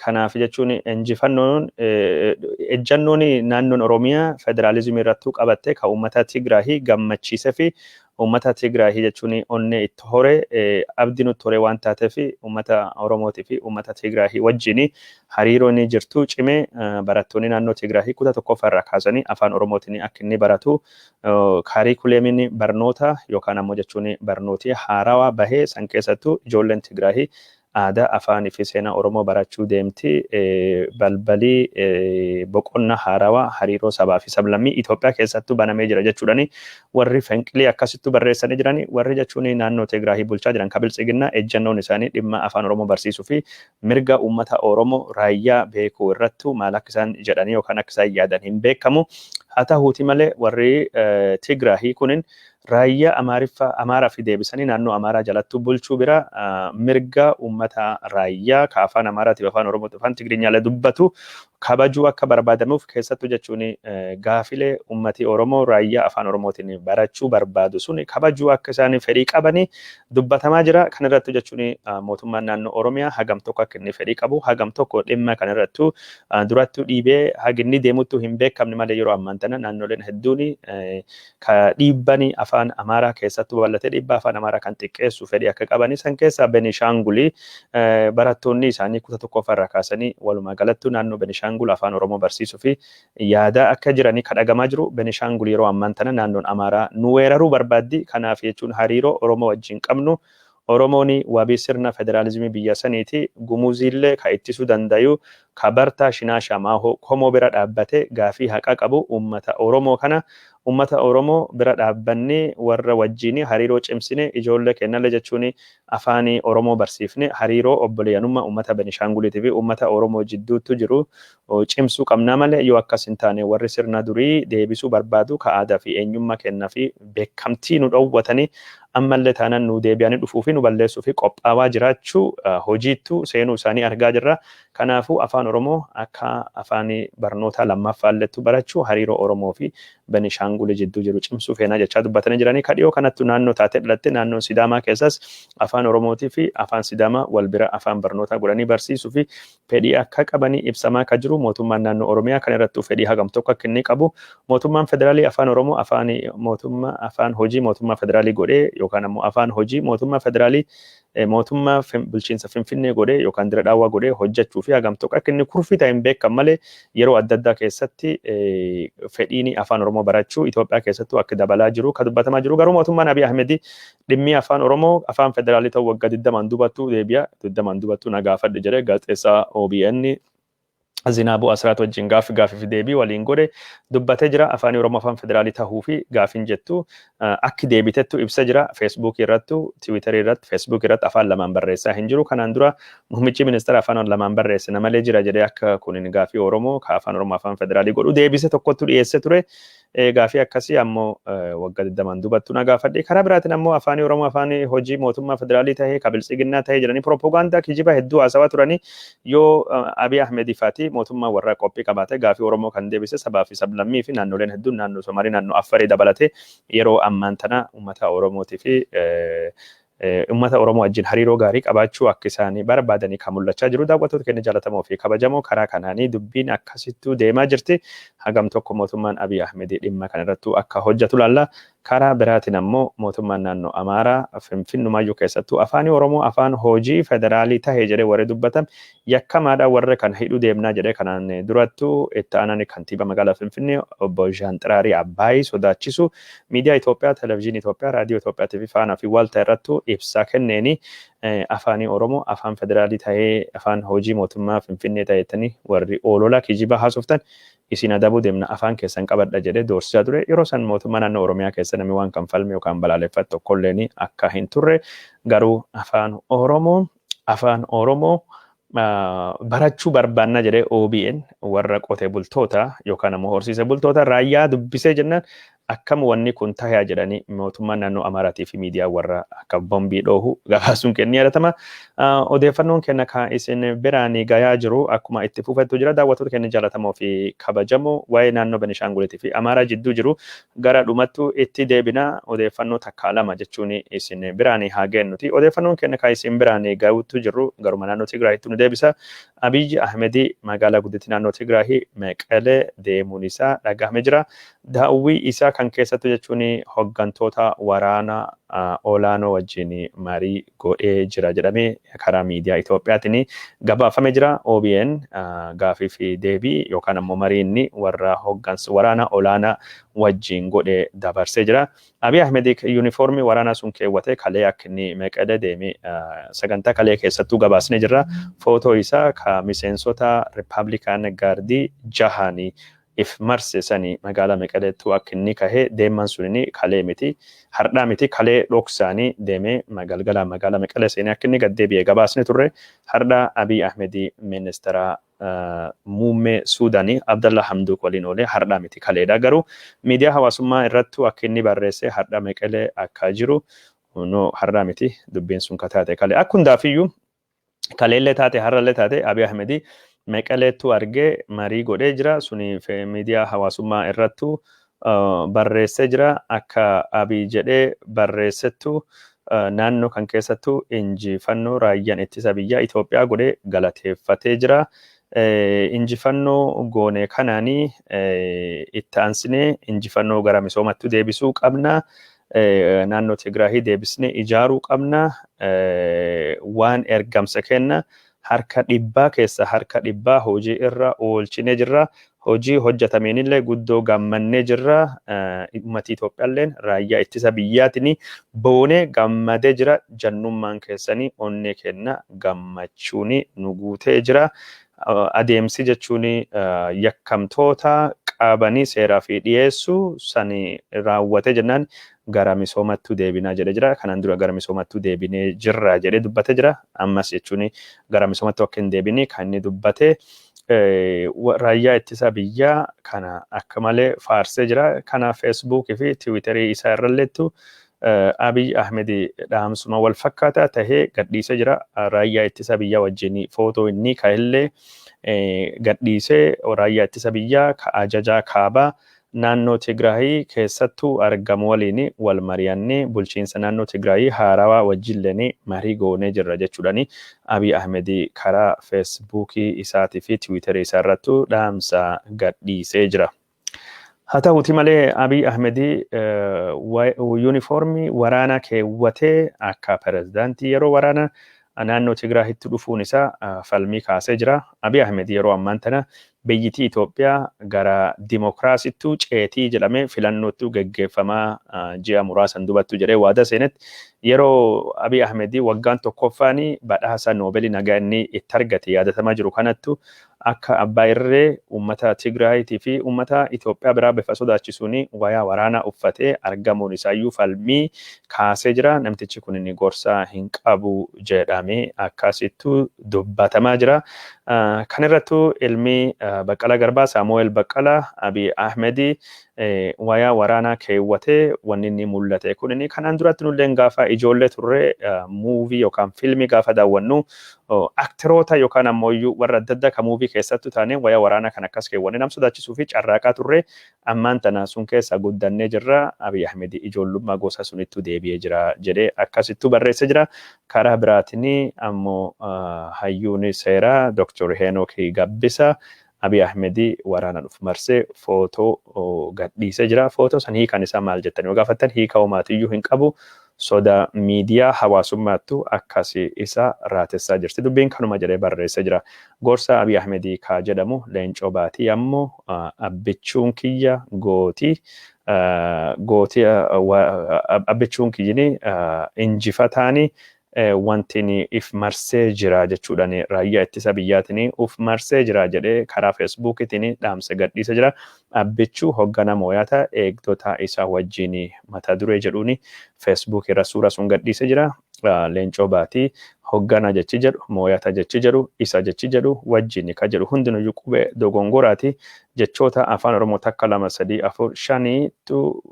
Kanaaf jechuun injifannoon ejjannoon naannoon Oromiyaa federaalizimii irrattuu qabatte kan uummata Tigraahii gammachiisee fi uummata Tigraahii jechuun onnee itti hore, abdii nutti hore waan taateef, uummata Oromootii fi uummata Tigraahii wajjin hariiroon jirtu cimee, barattoonni naannoo Tigraahii kutaa tokkoffaa irraa kaasanii afaan Oromootiin akka inni baratu kaariikuleemiin barnoota yookaan ammoo jechuun barnooti haarawaa bahee san keessattuu ijoolleen Tigraahii Aadaa, afaanii fi seenaa Oromoo barachuu deemti. Balbalii boqonnaa haarawaa hariiroo sabaa fi sablammii Itoophiyaa keessattuu banamee jira jechuudhani warri fenqilii akkasittuu barreessanii jirani. Warri jechuun naannoo Tigraahii bulchaa jiran ka Biltsiginnaa ejjennoon isaanii dhimma afaan Oromoo barsiisuu fi mirga uummata Oromoo raayyaa beekuu irrattuu maal akka isaan jedhanii yookaan akka isaan yaadan hin beekamu. Haa ta'uuti malee warri Tigraahii kunin raayyaa Amaariffaa Amaaraa fi deebisanii naannoo Amaaraa jalattuu bulchuu bira mirga uummata raayyaa ka afaan Amaaraatiif, afaan Oromoo, afaan Tigrinyaalee dubbatu kabajuu akka barbaadamuuf, keessattuu jechuun gaafilee uummati Oromoo raayyaa afaan Oromootiin barachuu barbaadu sun kabajuu akka isaan fedhii qabanii dubbatamaa jira. Kan irratti jechuun mootummaan naannoo Oromiyaa hagam tokko akka inni fedhii qabu, hagam tokko dhimma kan irrattuu durattuu dhiibee haginni deemuttuu hin beekamne malee, yeroo ammaan tana naannoleen hedduun ka dhiibbanii afaan Amaaraa keessattuu babal'atee dhiibbaa afaan Amaaraa kan xiqqeessu fedhii akka qabanii. San keessaa Benishaangulii barattoonni isaanii kutaa tokkoffaa irraa kaasanii walumaa galattuu naannoo Benishaangul afaan Oromoo barsiisuu fi yaadaa akka jiranii kadhagamaa jiru. Benishaangul yeroo ammaan tana naannoon Amaaraa nu weeraruu barbaaddi. Kanaaf jechuun hariiroo Oromoo wajjin qabnu, Oromoon wabii sirna federaalizimii biyya saniiti. Gumuziillee ka ittisuu dandayu, ka Bartaa Shinaashaa Maahoo komoo bira dhaabbate gaafii haqa qabu uummata Oromoo kana uummata Oromoo bira dhaabbannee warra wajjin hariiroo cimsine, ijoollee kennallee jechuun afaan Oromoo barsiifne, hariiroo obboleeyyanummaa uummata Benishaanguliitii fi uummata Oromoo jidduutti jiru cimsuu qabnaa malee, yoo akkas hin taane warri sirna durii deebisuu barbaadu ka aadaa fi eenyummaa kennaa fi beekamtii nu dhoowwatanii ammallee taanaan nu deebi'anii dhufuu fi nu balleessuu fi qophaawaa jiraachuu hojiittuu seenuu isaanii argaa jirra. Kanaafuu afaan Oromoo akka afaan barnootaa lammaffaallettu barachuu hariiroo Oromoo fi Benishaangul jidduu jiru cimsuu feenaa jechaa dubbatanii jiranii. Ka dhiyoo kanattu naannoo taatee dhalatte naannoon Sidaamaa keessas afaan Oromootii fi afaan Sidaamaa wal bira afaan barnootaa godhanii barsiisuu fi fedhii akka qabanii ibsamaa akka jiru. Mootummaan naannoo Oromiyaa kan irrattuu fedhii hagam tokko akka inni qabu, mootummaan federaalii afaan Oromoo afaan mootummaa afaan hojii mootummaa federaalii godhee yookaan ammoo afaan hojii mootummaa federaalii mootummaa bulchiinsa Finfinnee godhee yookaan dira dhaawwaa godhee hojjechuu fi hagam tokko akka inni kurfii ta'e hin beekan malee, yeroo adda addaa keessatti fedhiin afaan Oromoo barachuu Itoophiyaa keessattuu akka dabalaa jiru ka dubbatamaa jiru. Garuu mootummaan Abiy Ahmed dhimmi afaan Oromoo afaan federaalii ta'uu waggaa 20n dubattuu deebi'a 20n dubattuu na gaafadhe jedhee gaazexeessaa OBN Zinaabuu Asraat wajjin gaaffii fi deebii waliin godhe dubbatee jira. Afaan Oromoo afaan federaalii tahuu fi gaafiin jettu akki deebitettu ibsa jira. Feesbuukii irrattu, Tiwiitarii irratti, Feesbuukii irratti afaan lamaan barreessaa hin jiru. Kanaan dura muummichi ministeera afaan lamaan barreesse malee jira jedhee akka kunin gaafii Oromoo ka afaan Oromoo afaan federaalii godhu deebise tokkottu dhiyeesse ture. Gaafii akkasii ammoo waggaa 20n dubattu na gaafadhe. Karaa biraatiin ammoo afaan Oromoo afaan hojii mootummaa federaalii tahee ka Biltsiginnaa tahee jedhanii propoogaandaa kijiba hedduu haasawaa turanii. Yoo Abiy Ahmed faati mootummaa warra qophii qabaate gaafii Oromoo kan deebise, sabaa fi sablammii fi naannoleen hedduun naannoo Somaalii, naannoo Affarii dabalatee yeroo ammaan tana uummata Oromootii fi uummata Oromoo wajjin hariiroo gaarii qabaachuu akka isaanii barbaadanii kan mul'achaa jiru. Daawwattoota keenya jaallatamoo fi kabajamoo, karaa kanaanii dubbiin akkasittuu deemaa jirti. Hagam tokko mootummaan Abiy Ahmed dhimma kana irrattuu akka hojjetu laalla. Karaa biraatiin ammoo mootummaan naannoo Amaaraa Finfinnumaayyuu keessattuu afaan Oromoo afaan hojii federaalii tahe jedhee warri dubbatan yakkamaadha, warra kan hidhuu deemnaa jedhee kanaan durattuu itti aanaan kantiibaa magaalaa Finfinnee obbo Jaanxiraarii Abbaayii sodaachisu miidiyaa Itoophiyaa, televezyiinii Itoophiyaa, raadiyoo Itoophiyaatii fi Faanaa fi Waaltaa irrattuu ibsaa kenneeni afaanii Oromoo afaan federaalii tahee afaan hojii mootummaa Finfinnee ta'ettanii warri oolola kijibaa haasoftan isin adabuu deemna, afaan keessan qabadha jedhee doorsisaa ture. Yeroo san mootummaa naannoo Oromiyaa keessa namni waan kan falme yookaan balaaleffatu tokkolleen akka hin turre, garuu afaan Oromoo barachuu barbaanna jedhee OBN warra qotee bultoota yookaan ammoo horsiisee bultoota raayyaa dubbisee jennaan akkam wanni kun tahaa jedhanii mootummaan naannoo Amaaraatii fi miidiyaa warra akka bombii dhoohu gabaasuun kennee yaadatama. Odeeffannoon kenna kan isin biraan gayaa jiru akkuma itti fufettu jira. Daawwattoota keenya jaallatamoo fi kabajamoo, waa'ee naannoo Benishaanguliitii fi Amaaraa jidduu jiru gara dhumattu itti deebina, odeeffannoo takkaa lama jechuun isin biraan haa geennuti. Odeeffannoon keenya kan isin biraan gayuutu jiru garuma naannoo Tigraayitti nu deebisa. Abiyyi Ahmedii magaalaa guddittii naannoo Tigraayii Meqelee deemuun isaa dhagahame jira. Daawwii isaa Kan keessattuu jechuun hoggantoota waraana olaanoo wajjin marii godhee jira jedhamee karaa miidiyaa Itoophiyaatiin gabaafamee jira. OBN gaafii fi deebii yookaan ammoo marii inni warra hoggansa waraana olaanaa wajjin godhee dabarsee jira. Abiy Ahmed yuunifoormii waraanaa sun keewwatee kalee akka inni Meqelee deeme sagantaa kalee keessattuu gabaasnee jirra. Footoo isaa ka miseensota Rippaabilikaan Gaardii jahanii if marse sani magaalaa Meqeleettuu akka inni kahee deeman sunini kalee miti. Hardhaa miti, kalee dhoksaanii deemee galgala magaalaa Meqelee seenee akka inni gad deebi'e gabaasne turre. Hardhaa Abiy Ahmed ministeera muummee Suudaanii Abdallah Hamduuk waliin oolee, hardhaa miti, kaleedha. Garuu miidiyaa hawaasummaa irrattuu akka inni barreesse hardha Meqelee akka jiru, no, hardhaa miti, dubbiin sun kataate kalee. Akka hundaafiyyuu kaleellee taate har'allee taate Abiy Ahmed Meqeleettuu argee marii godhee jira. Suni miidiyaa hawaasummaa irrattuu barreessee jira. Akka Abiy jedhee barreessettu naannoo kan keessattuu injifannoo raayyaan ittisa biyyaa Itoophiyaa godhee galateeffatee jira. Injifannoo goone kanaanii itti aansinee injifannoo gara misoomattuu deebisuu qabna. Naannoo Tigraahii deebisnee ijaaruu qabna. Waan ergamsa kenna harka 100 keessa harka 100 hojii irra oolchinee jirra. Hojii hojjetameenillee guddoo gammannee jirra. Uummatni Itoophiyaalleen raayyaa ittisa biyyaatiin boonee gammadee jira. Jannummaan keessanii onnee kenna gammachuun nu guutee jira. Adeemsi jechuun yakkamtoota qabanii seeraa fi dhiyeessuu sani raawwatee jennaan gara misoomattuu deebinaa jedhee jira. Kanaan dura gara misoomattuu deebinee jirra jedhee dubbatee jira. Ammas jechuun gara misoomattuu akka hin deebine kan inni dubbate, raayyaa ittisa biyyaa kana akka malee faarsee jira. Kana Feesbuukii fi Tiwiitarii isaa irralleettu Abiy Ahmed dhaamsuma wal fakkaataa tahee gadhiisee jira. Raayyaa ittisa biyyaa wajjin footoo inni ka'ellee gadhiisee, raayyaa ittisa biyyaa ka ajajaa kaabaa naannoo Tigraayii keessattuu argamu waliin wal mari'annee bulchiinsa naannoo Tigraayii haarawaa wajjilleen marii goonee jirra jechuudhaani Abiy Ahmed karaa Feesbuukii isaatii fi Tiwiitarii isaa irrattuu dhaamsa gadhiisee jira. Haa ta'uuti malee Abiy Ahmed yuunifoormii waraanaa keewwatee akka pirezidaantii yeroo waraana naannoo Tigraayitti dhufuun isaa falmii kaasee jira. Abiy Ahmed yeroo ammaan tana biyyittii Itoophiyaa gara dimokiraasittuu ceetii jedhamee filannootti geggeeffamaa ji'a muraasan dubattu jedhee waada seenetti, yeroo Abiy Ahmed waggaan tokkoffaan badhaasa Noobeelii nagaa inni itti argate yaadatamaa jiru kanattu akka abbaa irree uummata Tigraayitii fi uummata Itoophiyaa biraa bifa sodaachisuun wayaa waraanaa uffatee argamuun isaayyuu falmii kaasee jira. Namtichi kun inni gorsaa hin qabu jedhamee akkasittuu dubbatamaa jira. Kan irrattuu ilmi Baqqalaa Garbaa Saamu'eel Baqqalaa Abiy Ahmed wayaa waraanaa keewwatee wanni inni mul'ate kun inni kanaan duratti nulleen gaafa ijoollee turre movie yookaan fiilmii gaafa daawwannu aktiroota yookaan ammoo warra adda addaa kan movie keessattuu taane wayaa waraanaa kan akkas keewwanne nam sodaachisuu fi carraaqaa turre. Ammaan tana sun keessa guddannee jirra. Abiy Ahmed ijoollummaa gosa sunittuu deebi'ee jira jedhee akkasittuu barreessee jira. Karaa biraatiin ammoo hayyuun seeraa Dr. Henook Gabbisa Abiy Ahmed waraana dhufu marsee footoo gadhiisee jira. Footoo san hiikan isaa maal jettanii yoo gaafattan, hiika homaatiyyuu hin qabu. Soda miidiyaa hawaasummaattu akkasi isa raatessaa jirti. Dubbiin kanuma jedhee barreessee jira. Gorsa Abiy Ahmed kaa jedhamu Leencoo Baatii ammoo abbichuun kiyya gootii gootii abbichuun kiyyini injifataani wanti if marsee jira jechuudhaan, raayyaa ittisa biyyaatiin uf marsee jira jedhee karaa Feesbuukiitiin dhaamsa gadhiisa jira. Abbichuu hoggana mooyata eegdota isaa wajjin mata duree jedhuun Feesbuuk irra suura sun gadhiise jira. Leencoo Baatii hoggana jechi jedhu, mooyata jechi jedhu, isa jechi jedhu, wajjin ka jedhu hundinuyyuu qubee dogongoraati. Jechoota Afaan Oromoo takka, lama, sadii, afur, shaniitu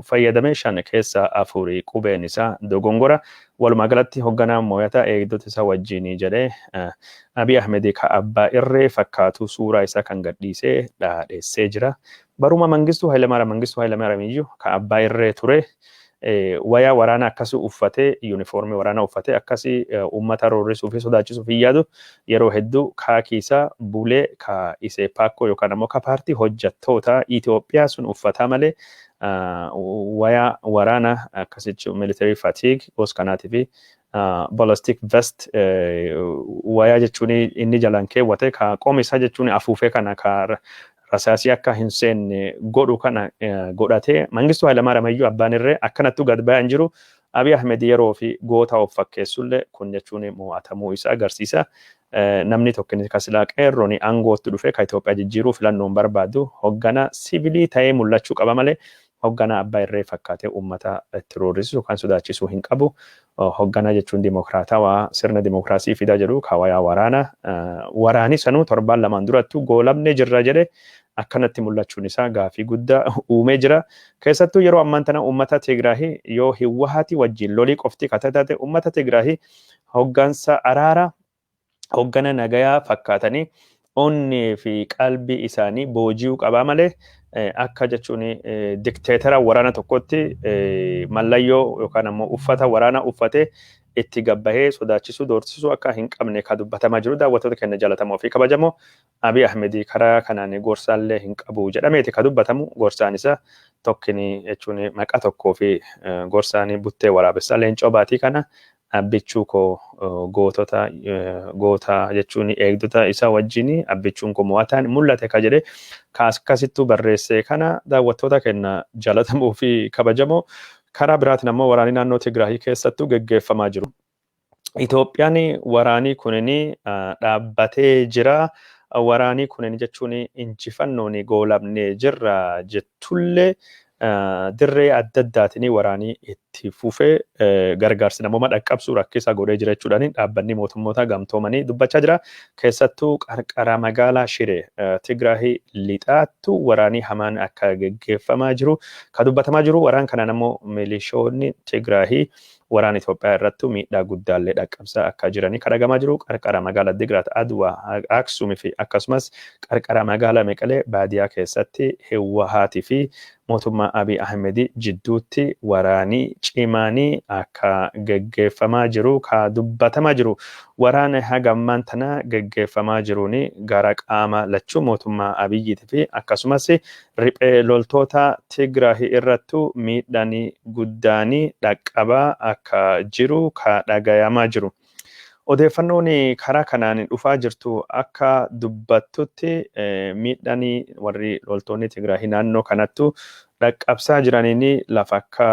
fayyadame, shan keessa afurii qubeen isaa dogongora. Walumaa galatti hoogganaa mooyata eegdota isaa wajjin jedhee Abiy Ahmed ka abbaa irree fakkaatu suuraa isaa kan gadhiisee dhaadheessee jira. Baruma Mangistuu Hayilamaariyaam, Mangistuu Hayilamaariyaam iyyuu ka abbaa irree ture. Wayaa waraanaa akkasii uffatee, yuunifoormii waraanaa uffatee akkasii uummata roorrisuu fi sodaachisuuf hin yaadu. Yeroo hedduu kaakii isaa bulee ka isee paakkoo yookaan ammoo ka paartii hojjettoota Itoophiyaa sun uffataa malee Wayaa waraana akkasitti military fatigue gos kanaatii fi ballistic vest, wayaa jechuun inni jalaan keewwate ka qomi isaa jechuun afuufee kana ka rasaasii akka hin seenne godhu kana godhatee, Mangistuu Hayilamaariyaam iyyuu abbaan irree akkanattuu gad bayan jiru. Abiy Ahmed yeroo fi goota of fakkeessullee kun jechuun mo'atamuu isa agarsiisa. Namni tokko ka silaa qeerroon aangootti dhufe ka Itoophiyaa jijjiiruu filannoon barbaadu hoggana sivilii ta'ee mul'achuu qaba malee hoggana abbaa irree fakkaatee uummata itti roorrisu kan sodaachisuu hin qabu. Hoggana jechuun dimokiraatawaa sirna dimokiraasii fidaa jedhu kawayaa waraana. Waraani sanuu torbaan lamaan durattuu goolabnee jirra jedhe akkanatti mul'achuun isaa gaafii guddaa uumee jira. Keessattuu yeroo ammaan tana uummata Tigraahii yoo Hiwwahaati wajjin lolii qofti ka taate, uummata Tigraahii hoggansa araara, hoggana nagayaa fakkaatanii onnee fi qalbii isaanii booji'uu qabaa malee akka jechuun dikteetara waraana tokkotti mallayyoo yookaan ammoo uffata waraanaa uffatee itti gabbahee sodaachisuu, doorsisuu akka hin qabne ka dubbatamaa jiru. Daawwattoota keenya jaallatamoo fi kabajamoo, Abiy Ahmed karaa kanaan gorsaallee hin qabu jedhameeti ka dubbatamu. Gorsaan isa tokkini jechuun maqaa tokkoo fi gorsaan buttee waraabessaa Leencoo Baatii kana abbichuu koo gootota goota jechuun eegdota isa wajjin abbichuun koo mo'ataan mul'ate ka jedhe ka akkasittuu barreesse kana. Daawwattoota keenya jaallatamoo fi kabajamoo, karaa biraatiin ammoo waraanni naannoo Tigraahii keessattuu geggeeffamaa jiru. Itoophiyaan waraanii kunin dhaabbatee jira. Waraanii kunin jechuun injifannoon goolabnee jirra jettullee, dirree adda addaatiin waraanii itti fufee gargaarsi namooma dhaqqabsuu rakkisaa godhee jira jechuudhaan dhaabbanni mootummoota gamtoomanii dubbachaa jira. Keessattuu qarqara magaalaa Shiree, Tigraahii lixaattu waraanii hamaan akka geggeeffamaa jiru ka dubbatamaa jiru. Waraan kanaan ammoo milishoonni Tigraahii waraana Itoophiyaa irrattu miidhaa guddaallee dhaqqabsaa akka jiranii kadhagamaa jiru. Qarqara magaalaa Digraat, Adwaa, Aksumii fi akkasumas qarqara magaalaa Meqalee baadiyaa keessatti Hiwwahaatii fi mootummaa Abiy Ahmed jidduutti waraanii cimaanii akka geggeeffamaa jiru ka dubbatamaa jiru. Waraana haga ammaan tana geggeeffamaa jiruun gara qaama lachuu mootummaa Abiyyiitii fi akkasumas riphee loltoota Tigraahii irrattu miidhaan guddaanii dhaqqabaa akka jiru ka dhagayamaa jiru. Odeeffannoon karaa kanaan dhufaa jirtu akka dubbattutti, miidhaan warri loltoonni Tigraahii naannoo kanattu dhaqqabsaa jiraniin lafa akka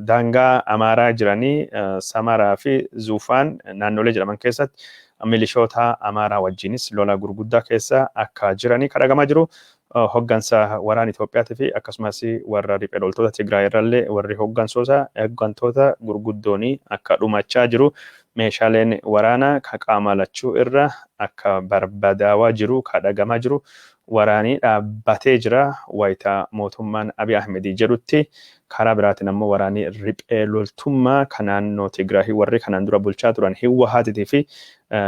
daangaa Amaaraa jiranii Samaraa fi Zuufaan naannolee jedhaman keessatti milishoota Amaaraa wajjinis lola gurguddaa keessa akka jiranii kadhagamaa jiru. Hoggansa waraana Itoophiyaatii fi akkasumas warra riphee loltoota Tigraay irrallee warri hoggantoota gurguddoon akka dhumachaa jiru. Meeshaaleen waraanaa ka qaama lachuu irra akka barbadaawaa jiru ka dhagamaa jiru. Waraanii dhaabbatee jira wayitaa mootummaan Abiy Ahmed jedhutti, karaa biraatiin ammoo waraanii riphee loltummaa kan naannoo Tigraahii warri kanaan dura bulchaa turan Hiwwahaatitii fi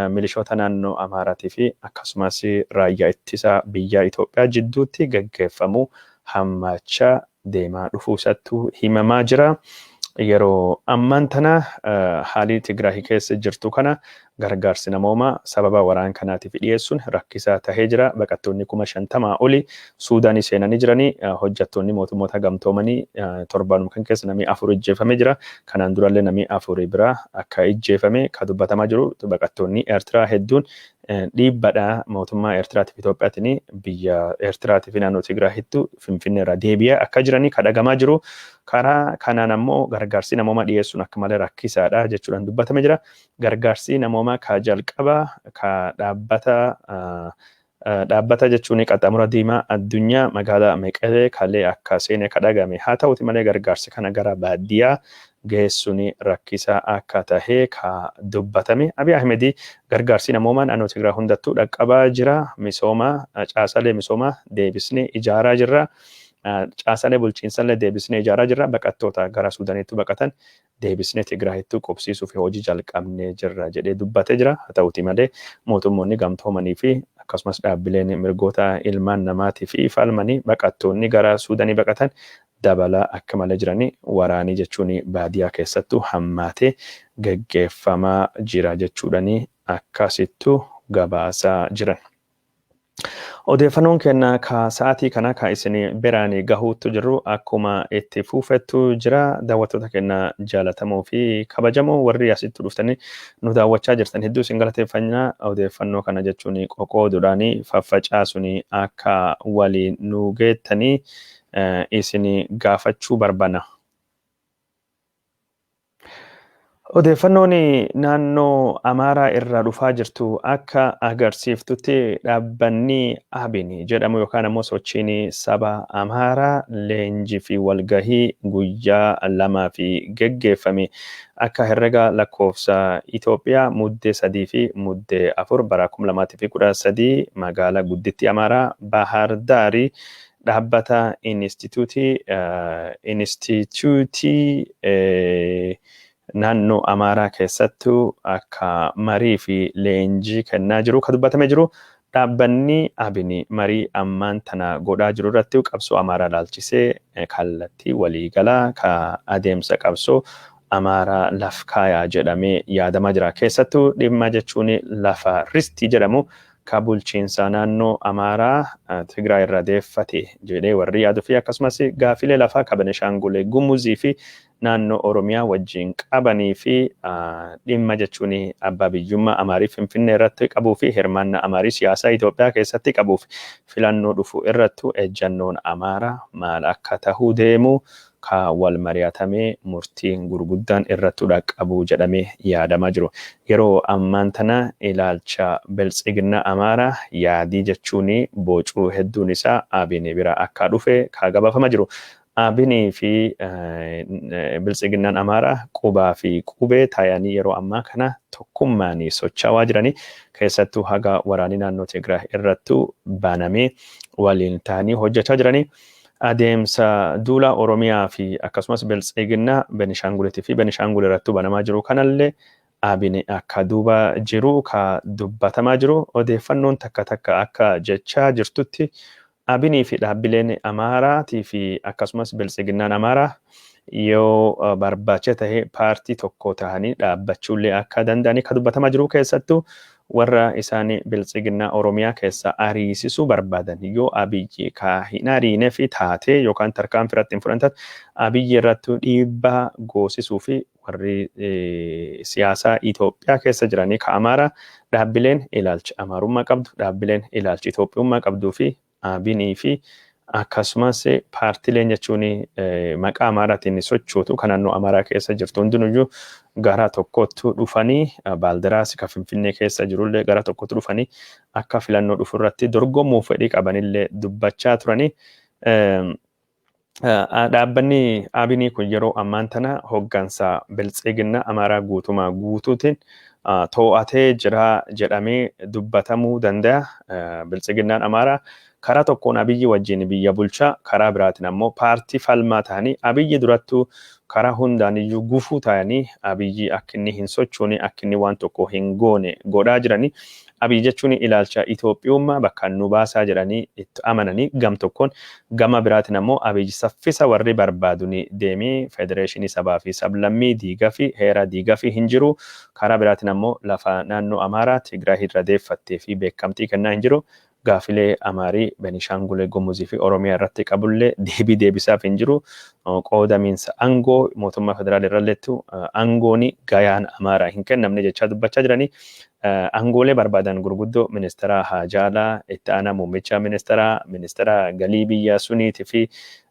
milishoota naannoo Amaaraatii fi akkasumas raayyaa ittisa biyya Itoophiyaa jidduutti gaggeeffamu hammaachaa deemaa dhufuu isattu himamaa jira. Yeroo ammaan tana haalli Tigraahii keessa jirtu kana gargaarsi namoomaa sababa waraan kanaatiif dhiyeessuun rakkisaa tahee jira. Baqattoonni 50,000 oli Suudaanii seenanii jiranii. Hojjettoonni mootummoota gamtoomanii torbaanuma kan keessa namni afur ijjeefamee jira. Kanaan durallee namni afur biraa akka ijjeefame ka dubbatamaa jiru. Baqattoonni Eertiraa hedduun dhiibbaadha mootummaa Eertiraatiif Itoophiyaatiin biyya Eertiraatii fi naannoo Tigraahittu Finfinnee irraa deebi'aa akka jiranii kadhagamaa jiru. Karaa kanaan ammoo gargaarsi namoomaa dhiyeessuun akka malee rakkisaadha jechuudhaan dubbatamee jira. Gargaarsi namoomaa ka jalqaba ka dhaabbata jechuun Qaxxaamura Diimaa Addunyaa magaalaa Meqelee kalee akka seene kadhagame. Haa ta'uti malee gargaarsi kana gara baadiyyaa geessuun rakkisaa akka tahee ka dubbatame. Abiy Ahmed gargaarsi namoomaa naannoo Tigraay hundattuu dhaqqabaa jira. Misooma, caasalee misoomaa deebisnee ijaaraa jirra. Caasalee bulchiinsallee deebisnee ijaaraa jirra. Baqattoota gara Suudaaniitti baqatan deebisnee Tigraayittuu qubsiisuuf hojii jalqabnee jirra jedhee dubbatee jira. Haa ta'uti malee mootummoonni gamtoomanii fi akkasumas dhaabbileen mirgoota ilmaan namaatii fi falmanii baqattoonni gara Suudaanii baqatan dabalaa akka malee jiranii, waraanii jechuun baadiyyaa keessattuu hammaatee geggeeffamaa jira jechuudhani akkasittu gabaasaa jiran. Odeeffannoon keenya ka sa'aatii kana ka isin biraan gahuutu jiru akkuma itti fuufettu jira. Daawwattoota keenya jaalatamoo fi kabajamoo warri asitti dhuftanii nu daawwachaa jirtan hedduu isin galateeffannaa. Odeeffannoo kana jechuun qoqooduudhaan faffacaasuun akka waliin nu geettanii isin gaafachuu barbaanna. Odeeffannoon naannoo Amaaraa irraa dhufaa jirtu akka agarsiiftutti dhaabbanni Abin jedhamu yookaan ammoo sochiin saba Amaaraa leenjii fi walgahii guyyaa lamaa fi geggeeffame akka herrega lakkoofsa Itoophiyaa Muddee 3 fi Muddee 4 bara 2013 magaalaa guddittii Amaaraa Bahaar Daari dhaabbata Inistituutii naannoo Amaaraa keessattuu akka marii fi leenjii kennaa jiru ka dubbatamee jiru. Dhaabbanni Abin marii ammaan tana godhaa jiru irratti qabsoo Amaaraa laalchisee kallattii waliigalaa ka adeemsa qabsoo Amaaraa laf kaayaa jedhamee yaadamaa jira. Keessattuu dhimma jechuun lafa ristii jedhamu ka bulchiinsa naannoo Amaaraa Tigraay irraa deeffate jedhee warri yaaduu fi akkasumas gaafilee lafaa ka Benishaangul Gumuzii fi naannoo Oromiyaa wajjin qabanii fi dhimma jechuun abbaa biyyummaa Amaarii Finfinnee irratti qabuu fi hirmaannaa Amaarii siyaasaa Itoophiyaa keessatti qabuuf filannoo dhufu irrattu ejjannoon Amaaraa maal akka tahuu deemu ka wal mari'atamee murtiin gurguddaan irrattu dhaqqabu jedhamee yaadamaa jiru. Yeroo ammaan tana ilaalcha Biltsiginnaa Amaaraa yaadii jechuun bocuu hedduun isaa Abin bira akka dhufe ka gabaafama jiru. Abinii fi Biltsiginnaan Amaaraa qubaa fi qubee taayanii yeroo ammaa kana tokkummaan socho'aa jiranii, keessattuu haga waraanii naannoo Tigraay irrattu banamee waliin ta'anii hojjechaa jiranii. Adeemsa duula Oromiyaa fi akkasumas Biltsiginnaa Benishaangulitii fi Benishaangul irrattuu banamaa jiru kanallee Abin akka duuba jiru ka dubbatamaa jiru. Odeeffannoon takka takka akka jechaa jirtutti Abinii fi dhaabbileen Amaaraatii fi akkasumas Biltsiginnaan Amaaraa yoo barbaache ta'e paartii tokko ta'anii dhaabbachuullee akka danda'anii ka dubbatamaa jiru. Keessattuu warra isaan Biltsiginnaa Oromiyaa keessa ariisisuu barbaadan, yoo Abiyyi ka hin ariine fi taatee yookaan tarkaanfii irratti hin fudhantat Abiyyi irratti dhiibbaa goosisuu fi warri siyaasaa Itoophiyaa keessa jiranii ka Amaaraa, dhaabbileen ilaalcha Amaarummaa qabdu, dhaabbileen ilaalcha Itoophiyummaa qabduu fi Abinii fi akkasumas paartileen jechuun maqaa Amaaraatiin sochootu kan naannoo Amaaraa keessa jirtu hundinuyyuu gara tokkotti dhufanii, Baaldiraas ka Finfinnee keessa jirullee gara tokkotti dhufanii akka filannoo dhufu irratti dorgomuuf fedhii qabanillee dubbachaa turanii. Dhaabbanni Abinii kun yeroo ammaan tana hoggansa Biltsiginnaa Amaaraa guutumaa guutuutiin to'atee jira jedhamee dubbatamuu danda'a. Biltsiginnaan Amaaraa karaa tokkoon Abiyyi wajjin biyya bulchaa, karaa biraatiin ammoo paartii falmaa ta'anii Abiyyi durattuu karaa hundaan iyyuu gufuu ta'anii Abiyyi akka inni hin sochoone, akka inni waan tokko hin goone godhaa jiranii. Abiyyi jechuun ilaalcha Itoophiyummaa bakka nu baasaa jedhanii itti amananii gam tokkoon, gama biraatiin ammoo Abiyyi saffisa warri barbaadu deemee federeeshinii sabaa fi sablammii diigaa fi heera diigaa fi hin jiru. Karaa biraatiin ammoo lafa naannoo Amaaraa Tigraay irra deeffattee fi beekamtii kennaa hin jiru. Gaafilee Amaarii Benishaangul Gumuzii fi Oromiyaa irratti qabullee deebii deebisaaf hin jiru. Qoodamiinsa aangoo mootummaa federaalii irralleettu aangoon gayaan Amaaraa hin kennamne jechaa dubbachaa jiranii. Aangoolee barbaadan gurguddoo ministeera haajaalaa, itti aanaa muummicha ministeeraa, ministeera galii biyya suniitii fi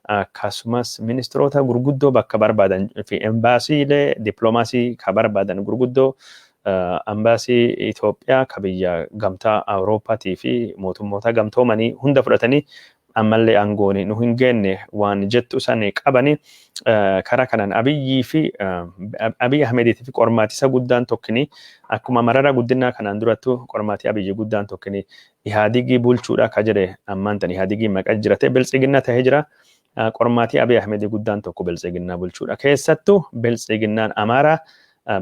akkasumas ministeerota gurguddoo bakka barbaadan fi embaasiilee dippiloomaasii ka barbaadan gurguddoo, ambaasii Itoophiyaa ka biyya gamtaa Awurooppaatii fi mootummoota gamtoomanii hunda fudhatanii ammallee aangoon nu hin geenne waan jettu san qabanii. Karaa kanaan Abiyyii fi Abiy Ahmediitii fi qormaatisa guddaan tokkini akkuma Marara Guddinaa kanaan durattu qormaatii Abiyyi guddaan tokkini Ihaadigii bulchuudha ka jedhe ammaan tan Ihaadigii maqaa jiratee Biltsiginnaa ta'ee jira. Qormaatii Abiy Ahmedii guddaan tokko Biltsiginnaa bulchuudha. Keessattuu Biltsiginnaan Amaaraa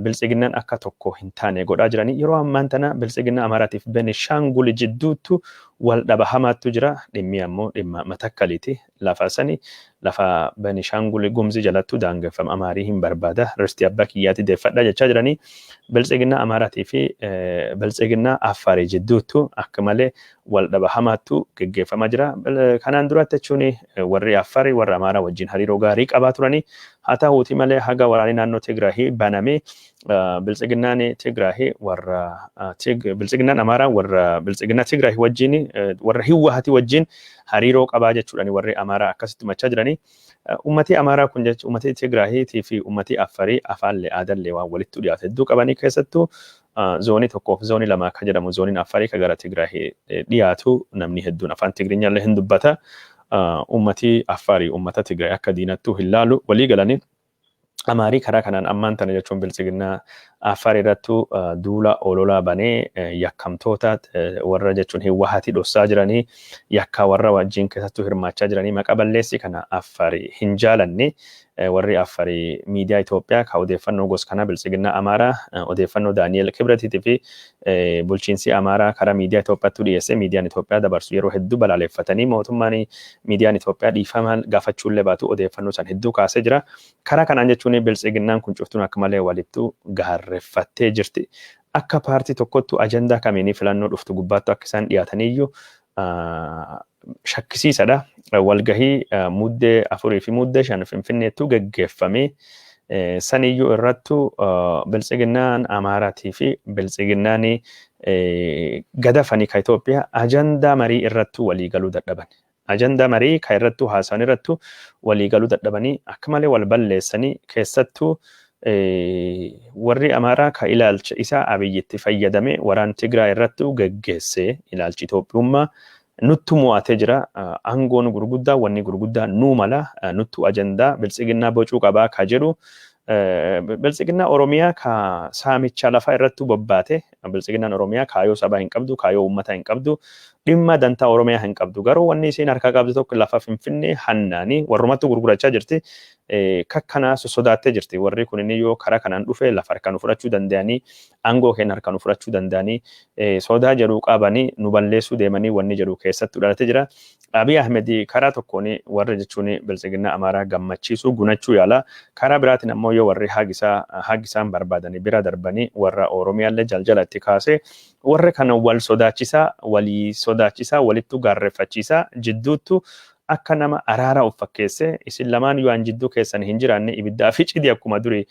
Biltsiginnaan akka tokko hin taane godhaa jiranii. Yeroo ammaan tana Biltsiginnaa Amaaraatiif Benishaangul jidduuttu wal dhaba hamaattu jira. Dhimmi ammoo dhimma Matakkaliiti. Lafa sani lafa Benishaangul Gumzi jalattu daangeffama. Amaarii hin barbaada. Risti abbaa kiyyaatti deeffadha jechaa jiranii. Biltsiginnaa Amaaraatii fi Biltsiginnaa Affaarii jidduuttu akka malee wal dhaba hamaattu geggeeffamaa jira. Kanaan duratti jechuun warri Affaarii warra Amaaraa wajjin hariiroo gaarii qabaa turanii. Haa ta'uuti malee haga waraanni naannoo Tigraahii banamee Biltsiginnaan Tigraahii warra Biltsiginnaan Amaaraa warra Biltsiginnaa Tigraahii wajjin, warra Hiwwaahati wajjin hariiroo qabaa jechuudhaan warri Amaaraa akkasitti machaa jiranii. Uummatii Amaaraa kun jechuun uummatii Tigraahiitii fi uummatii Affarii afaallee aadallee waan walitti dhiyaate hedduu qabanii, keessattuu zoonii 1f zoonii 2 akka jedhamu zooniin Affarii kan gara Tigraahii dhiyaatu namni hedduun afaan Tigrinyaallee hin dubbata. Uummatii Affarii uummata Tigraay akka diinattuu hin laalu walii galanii. Amaarii karaa kanaan ammaan tana jechuun Biltsiginnaa Affaar irrattu duula ololaa banee, yakkamtoota warra jechuun Hiwwaahati dhossaa jiranii, yakka warra wajjin keessattuu hirmaachaa jiranii maqa balleessi kana Affaari hin jaalanne. Warri Affarii miidiyaa Itoophiyaa ka odeeffannoo gos kana Biltsiginnaa Amaaraa odeeffannoo Daani'el Kibratiitii fi bulchiinsi Amaaraa karaa miidiyaa Itoophiyaatti dhiyeesse miidiyaan Itoophiyaa dabarsu yeroo hedduu balaaleffatanii, mootummaan miidiyaan Itoophiyaa dhiifama gaafachuullee baatu odeeffannoo san hedduu kaasee jira. Karaa kanaan jechuun Biltsiginnaan kun cuftuun akka malee walittu gaarreeffattee jirti. Akka paartii tokkottu ajandaa kamiinii filannoo dhuftu gubbaattu akka isaan dhiyaataniyyuu shakkisiisadha. Walgahii Muddee 4 fi Muddee 5 Finfinneettu geggeeffamee saniyyuu irrattu Biltsiginnaan Amaaraatii fi Biltsiginnaan gadafanii ka Itoophiyaa ajandaa marii irrattu walii galuu dadhaban. Ajandaa marii ka irrattu haasa'an irrattu walii galuu dadhabanii akka malee wal balleessanii, keessattuu warri Amaaraa ka ilaalcha isaa Abiyyitti fayyadame waraan Tigraay irrattu geggeesse ilaalchi Itoophiyummaa nuttu mo'atee jira. Aangoon gurguddaa, wanni gurguddaa nuu mala, nuttu ajandaa Biltsiginnaa bocuu qabaa ka jedhu, Biltsiginnaa Oromiyaa ka saamicha lafaa irrattu bobbaate. Biltsiginnaan Oromiyaa kaayoo sabaa hin qabdu, kaayoo uummataa hin qabdu, dhimma dantaa Oromiyaa hin qabdu. Garuu wanni isiin harkaa qabdu tokko lafa Finfinnee hannaanii warrumattu gurgurachaa jirti. Kakkanaa sossodaattee jirti. Warri kun inni yoo karaa kanaan dhufe lafa harkaa nu fudhachuu danda'anii, aangoo keenya harkaa nu fudhachuu danda'anii sodaa jedhu qabanii, nu balleessuu deemanii wanni jedhu keessattuu dhalatee jira. Abiy Ahmed karaa tokkoon warra jechuun Biltsiginnaa Amaaraa gammachiisuu gunachuu yaala. Karaa biraatiin ammoo yoo warri hagisaan barbaadanii bira darbanii warra Oromiyaallee jaljala itti kaasee warra kana wal sodaachisaa, walii sodaachisaa, walittu gaarreeffachiisaa, jidduuttu akka nama araara of fakkeesse, isin lamaan yoo an jidduu keessan hin jiraanne ibiddaa fi cidii akkuma duri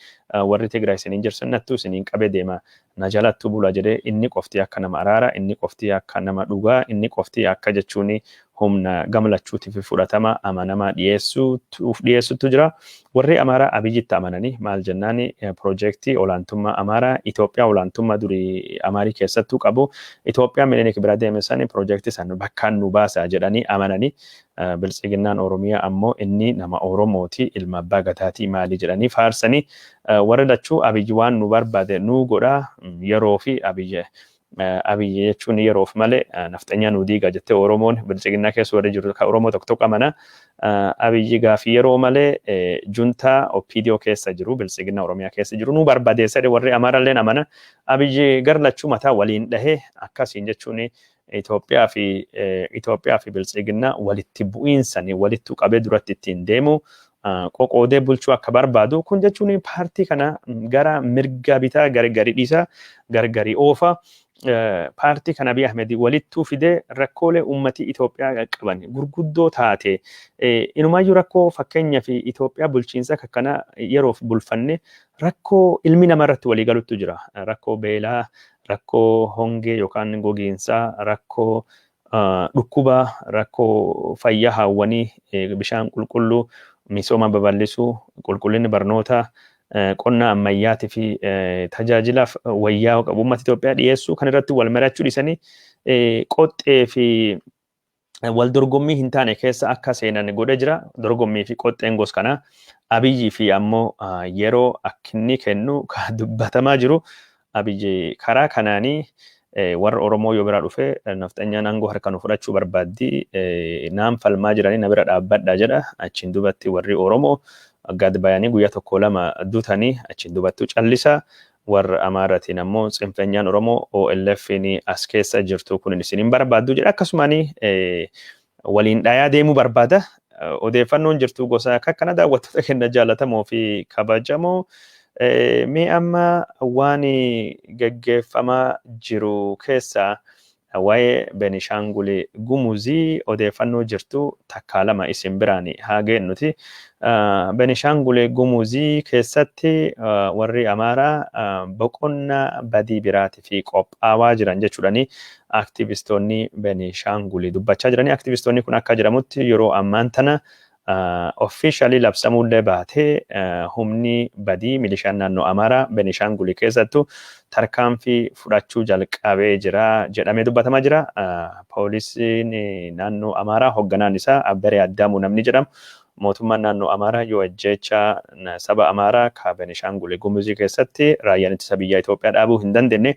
warri Tigraay isin hin jirsan nattuu isiniin qabee deema, na jalattu bula jedhee, inni qofti akka nama araara, inni qofti akka nama dhugaa, inni qofti akka jechuun humna gamlachuutiif fudhatama amanamaa dhiyeessutu jira. Warri Amaaraa Abiyyitti amananii maal jennaan, piroojeektii olaantummaa Amaaraa, Itoophiyaa olaantummaa durii Amaarii keessattuu qabu, Itoophiyaa Minilik bira deeme sani, piroojeektii san bakkaan nu baasa jedhanii amananii. Biltsiginnaan Oromiyaa ammoo inni nama Oromooti, ilma abbaa gadaatii maali jedhanii faarsanii, warri lachuu Abiyyi waan nu barbaade nu godhaa yeroo fi Abiyyi jechuun yeroof malee nafxanyaa nu diiga jettee Oromoon Biltsiginnaa keessa warri jiru ka Oromoo tokko tokko amana. Abiyyi gaafii yeroo malee juntaa OPDO keessa jiru, Biltsiginnaa Oromiyaa keessa jiru nu barbadeessa warri Amaaralleen amana. Abiyyi gar lachuu mataa waliin dhahee akkasiin jechuun Itoophiyaa fi Biltsiginnaa walitti bu'iinsanii walitti qabee duratti ittiin deemu qoqoodee bulchuu akka barbaadu, kun jechuun paartii kana gara mirga bitaa gargari dhiisa, gargari oofa. Paartii kana Abiy Ahmed walittuu fidee rakkoolee uummatii Itoophiyaa qaban gurguddoo taate inumaayyuu rakkoo fakkeenyaa fi Itoophiyaa bulchiinsa akkana yeroof bulfanne rakkoo ilmi namaa irratti walii galuttu jira. Rakkoo beelaa, rakkoo hongee yookaan gogiinsaa, rakkoo dhukkubaa, rakkoo fayyaa haawwanii, bishaan qulqulluu, misooma babal'isuu, qulqullinni barnootaa, qonna ammayyaatii fi tajaajilaaf wayyaa qabu uummata Itoophiyaa dhiyeessuu kan irratti wal mari'achuu dhiisanii qoxxee fi wal dorgommii hin taane keessa akka seenan godhe jira. Dorgommii fi qoxxeen gos kanaa Abiyyii fi ammoo yeroo akkinni kennu dubbatamaa jiru. Abiyyi karaa kanaanii warra Oromoo yoo bira dhufe nafxanyaan aangoo harka nu fudhachuu barbaaddi, naan falmaa jiranii, na bira dhaabbadha jedha. Achiin dubatti warri Oromoo Gad bayanii guyyaa tokko lama dutanii achiin dubattuu callisa. Warra Amaaratiin ammoo tsinfenyaan Oromoo OLF as keessa jirtu kun isin hin barbaaddu jedha. Akkasumaan waliin dhayaa deemuu barbaada. Odeeffannoon jirtu gosa akka kana, daawwattoota keenya jaallatamoo fi kabajamoo. Mee amma waan geggeeffamaa jiru keessaa waa'ee Benishaangul Gumuzii odeeffannoo jirtu takkaa lama isin biraan haa geennuti. Benishaangul Gumuzii keessatti warri Amaaraa boqonnaa badii biraatii fi qophaawaa jiran jechuudhani aktivistoonni Benishaangul dubbachaa jirani. Aktivistoonni kun akka jedhamutti yeroo ammaan tana officially labsamuullee baatee humni badii milishaan naannoo Amaaraa Benishaangul keessattu tarkaanfii fudhachuu jalqabee jira jedhamee dubbatamaa jira. Poolisiin naannoo Amaaraa hoogganaan isaa Abberee Addaamuu namni jedhamu, mootummaan naannoo Amaaraa yoo ajjeecha saba Amaaraa ka Benishaangul Gumuzii keessatti raayyaan ittisa biyyaa Itoophiyaa dhaabuu hin dandeenye,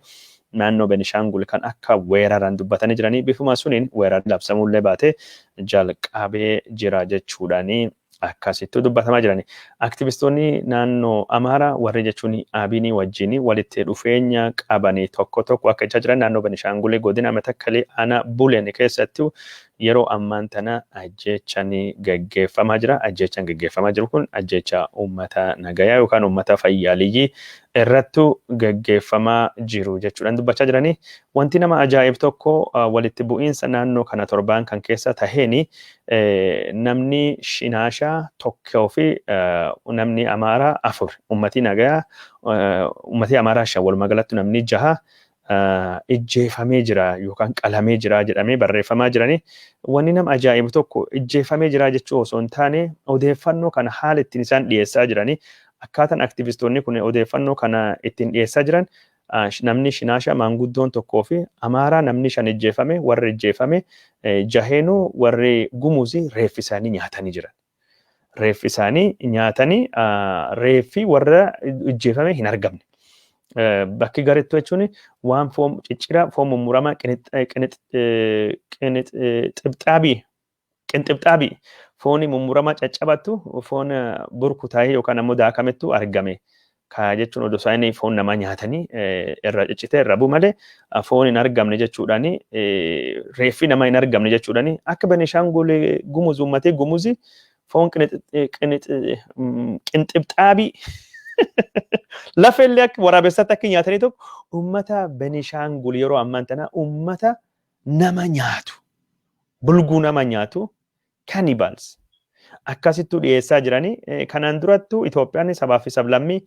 naannoo Benishaangul kan akka weeraran dubbatanii jiranii, bifuma suniin weerarri labsamuullee baate jalqabee jira jechuudhaanii akkasittuu dubbatamaa jirani. Aktivistoonni naannoo Amaaraa warri jechuun Abinii wajjin walitti dhufeenya qabanii tokko tokko akka jechaa jiran, naannoo Benishaangul godina Matakkalii aanaa Buleen keessatti yeroo ammaan tana ajjeechaan geggeeffamaa jira. Ajjeechaan geggeeffamaa jiru kun ajjeecha uummata nagayaa yookaan uummata fayyaaliyyii irrattu geggeeffamaa jiru jechuudhaan dubbachaa jiranii. Wanti nama ajaa'ib tokko walitti bu'iinsa naannoo kana torbaan kan keessa taheeni namni Shinaashaa tokkoo fi namni Amaaraa afur, uummatii nagayaa, uummatii Amaaraa 5, walumaa galatti namni jaha ijjeefamee jira yookaan qalamee jira jedhamee barreeffamaa jiranii. Wanni nama ajaa'ibu tokko ijjeefamee jira jechuu osoo hin taane, odeeffannoo kana haala ittiin isaan dhiyeessaa jiranii, akkaataan aktivistoonni kun odeeffannoo kana ittiin dhiyeessaa jiran, namni Shinaasha maanguddoon tokkoo fi Amaaraa namni 5 ijjeefame, warri ijjeefame jaheenuu warri Gumuzii reeffi isaanii nyaatanii jiran. Reeffi isaanii nyaatanii, reeffi warra ijjeefame hin argamne. Bakki garittuu jechuun waan foon ciccira, foon mummuramaa, qinxibxaabii qinxibxaabii foon mummuramaa caccabattu, foon burkutaa'ee yookaan ammoo daakamettu argame. Ka jechuun odoo isaanii foon namaa nyaatanii irra ciccitee irra bu'u malee foon hin argamne jechuudhaani, reeffi namaa hin argamne jechuudhaani, akka Benishaangul Gumuz uummatee Gumuzi foon qinxibxaabii lafeellee akka waraabessaatti akka nyaatanii tokko, uummata Benishaangul yeroo ammaan tana uummata nama nyaatu, bulguu nama nyaatu, cannibals akkasittuu dhiyeessaa jiranii. Kanaan durattu Itoophiyaan sabaa fi sablammii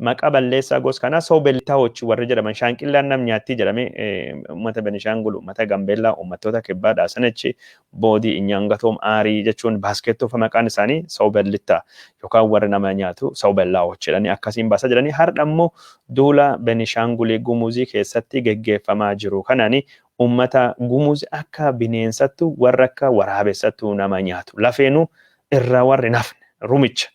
maqaa balleessaa gos kanaa ሰው በላዎች warri jedhaman, shaanqillaan nam nyaattii jedhamee, uummata Benishaangul, uummata Gambeellaa, uummattoota kibbaa Daasanachi, Boodii, Inyaangatoom, Aarii jechuun baaskettoo maqaan isaanii ሰው በላ yookaan warri nama nyaatu ሰው በላዎች jedhanii akkasiin baasaa jiranii. Har'a immoo duula Benishaangul Gumuzii keessatti geggeeffamaa jiru kanaani uummata Gumuz akka bineensattu warra akka waraabessattu nama nyaatu, lafeenuu irraa warri nafne, rumicha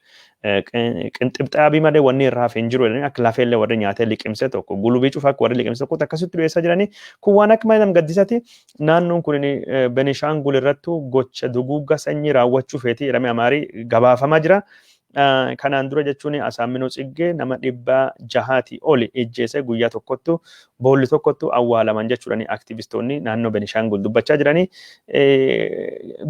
qinxibxaabii malee wanni irraa hafe hin jiru jedhanii, akka lafeellee warri nyaatee liqimse tokko, gulubii cufa akka warri liqimse tokko akkasitti dhiyeessaa jiranii. Kun waan akka malee nama gaddisati. Naannoon kun Benishaangul irrattu gocha duguugga sanyii raawwachuu feetii jedhamee Amaarii gabaafamaa jira. Kanaan dura jechuun Asaamminoo Tsiggee nama 600 oli ijjeese, guyyaa tokkottu boolli tokkottu awwaalaman jechuudhaan aktivistoonni naannoo Benishaangul dubbachaa jiranii.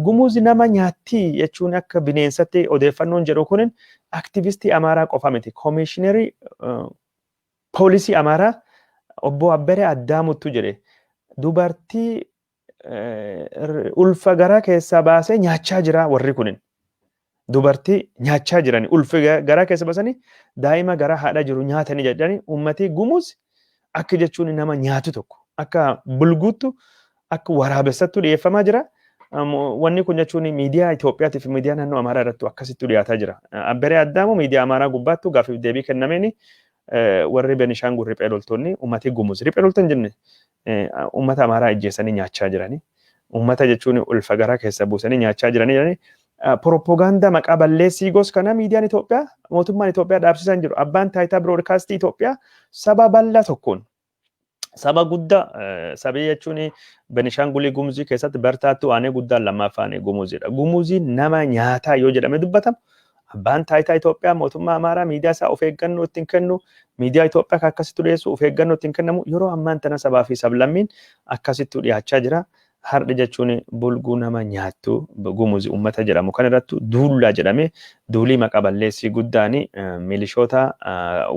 Gumuzi nama nyaattii jechuun akka bineensatti odeeffannoon jedhu kun aktivistii Amaaraa qofa miti. Koomishinerii poolisii Amaaraa obbo Abberee Addaamuttu jedhe, dubartii ulfa garaa keessaa baasee nyaachaa jira warri kunin. Dubartii nyaachaa jirani, ulfa garaa keessa baasanii daa'ima garaa haadha jiru nyaatanii jedhanii, uummatii Gumuz akka jechuun nama nyaatu tokko, akka bulguuttu, akka waraabessattu dhiyeeffamaa jira. Wanni kun jechuun miidiyaa Itoophiyaatii fi miidiyaa naannoo Amaaraa irratti akkasitti dhiyaataa jira. Abberee Addaamu miidiyaa Amaaraa gubbaattu gaaffiif deebii kennameeni, warri Benishaangul riphee loltoonni uummatii Gumuz, riphee loltoonni jenne, uummata Amaaraa ijjeessanii nyaachaa jiranii. Uummata jechuun ulfa garaa keessa buusanii nyaachaa jiranii. Propagaandaa maqaa balleessii gos kana miidiyaan Itoophiyaa, mootummaan Itoophiyaa dhaabsisaa jiru. Abbaan taayitaa biroodkaastii Itoophiyaa saba bal'aa tokkoon, saba guddaa, sabii jechuun Benishaangulii Gumuzii keessatti bartaattuu aanee guddaan lammaffaan Gumuziidha. Gumuzii nama nyaataa yoo jedhame dubbatamu Abbaan taayitaa Itoophiyaa mootummaa Amaaraa miidiyaa isaa of eeggannoo ittiin kennu, miidiyaa Itoophiyaa kan akkasitti dhiyeessu of eeggannoo ittiin kennamu, yeroo ammaan tana sabaa fi sablammiin akkasitti dhiyaachaa jira. Har'i jechuun bulguu nama nyaattu Gumuzi uummata jedhamu kan irrattu duullaa jedhame, duulii maqa balleessii guddaan milishoota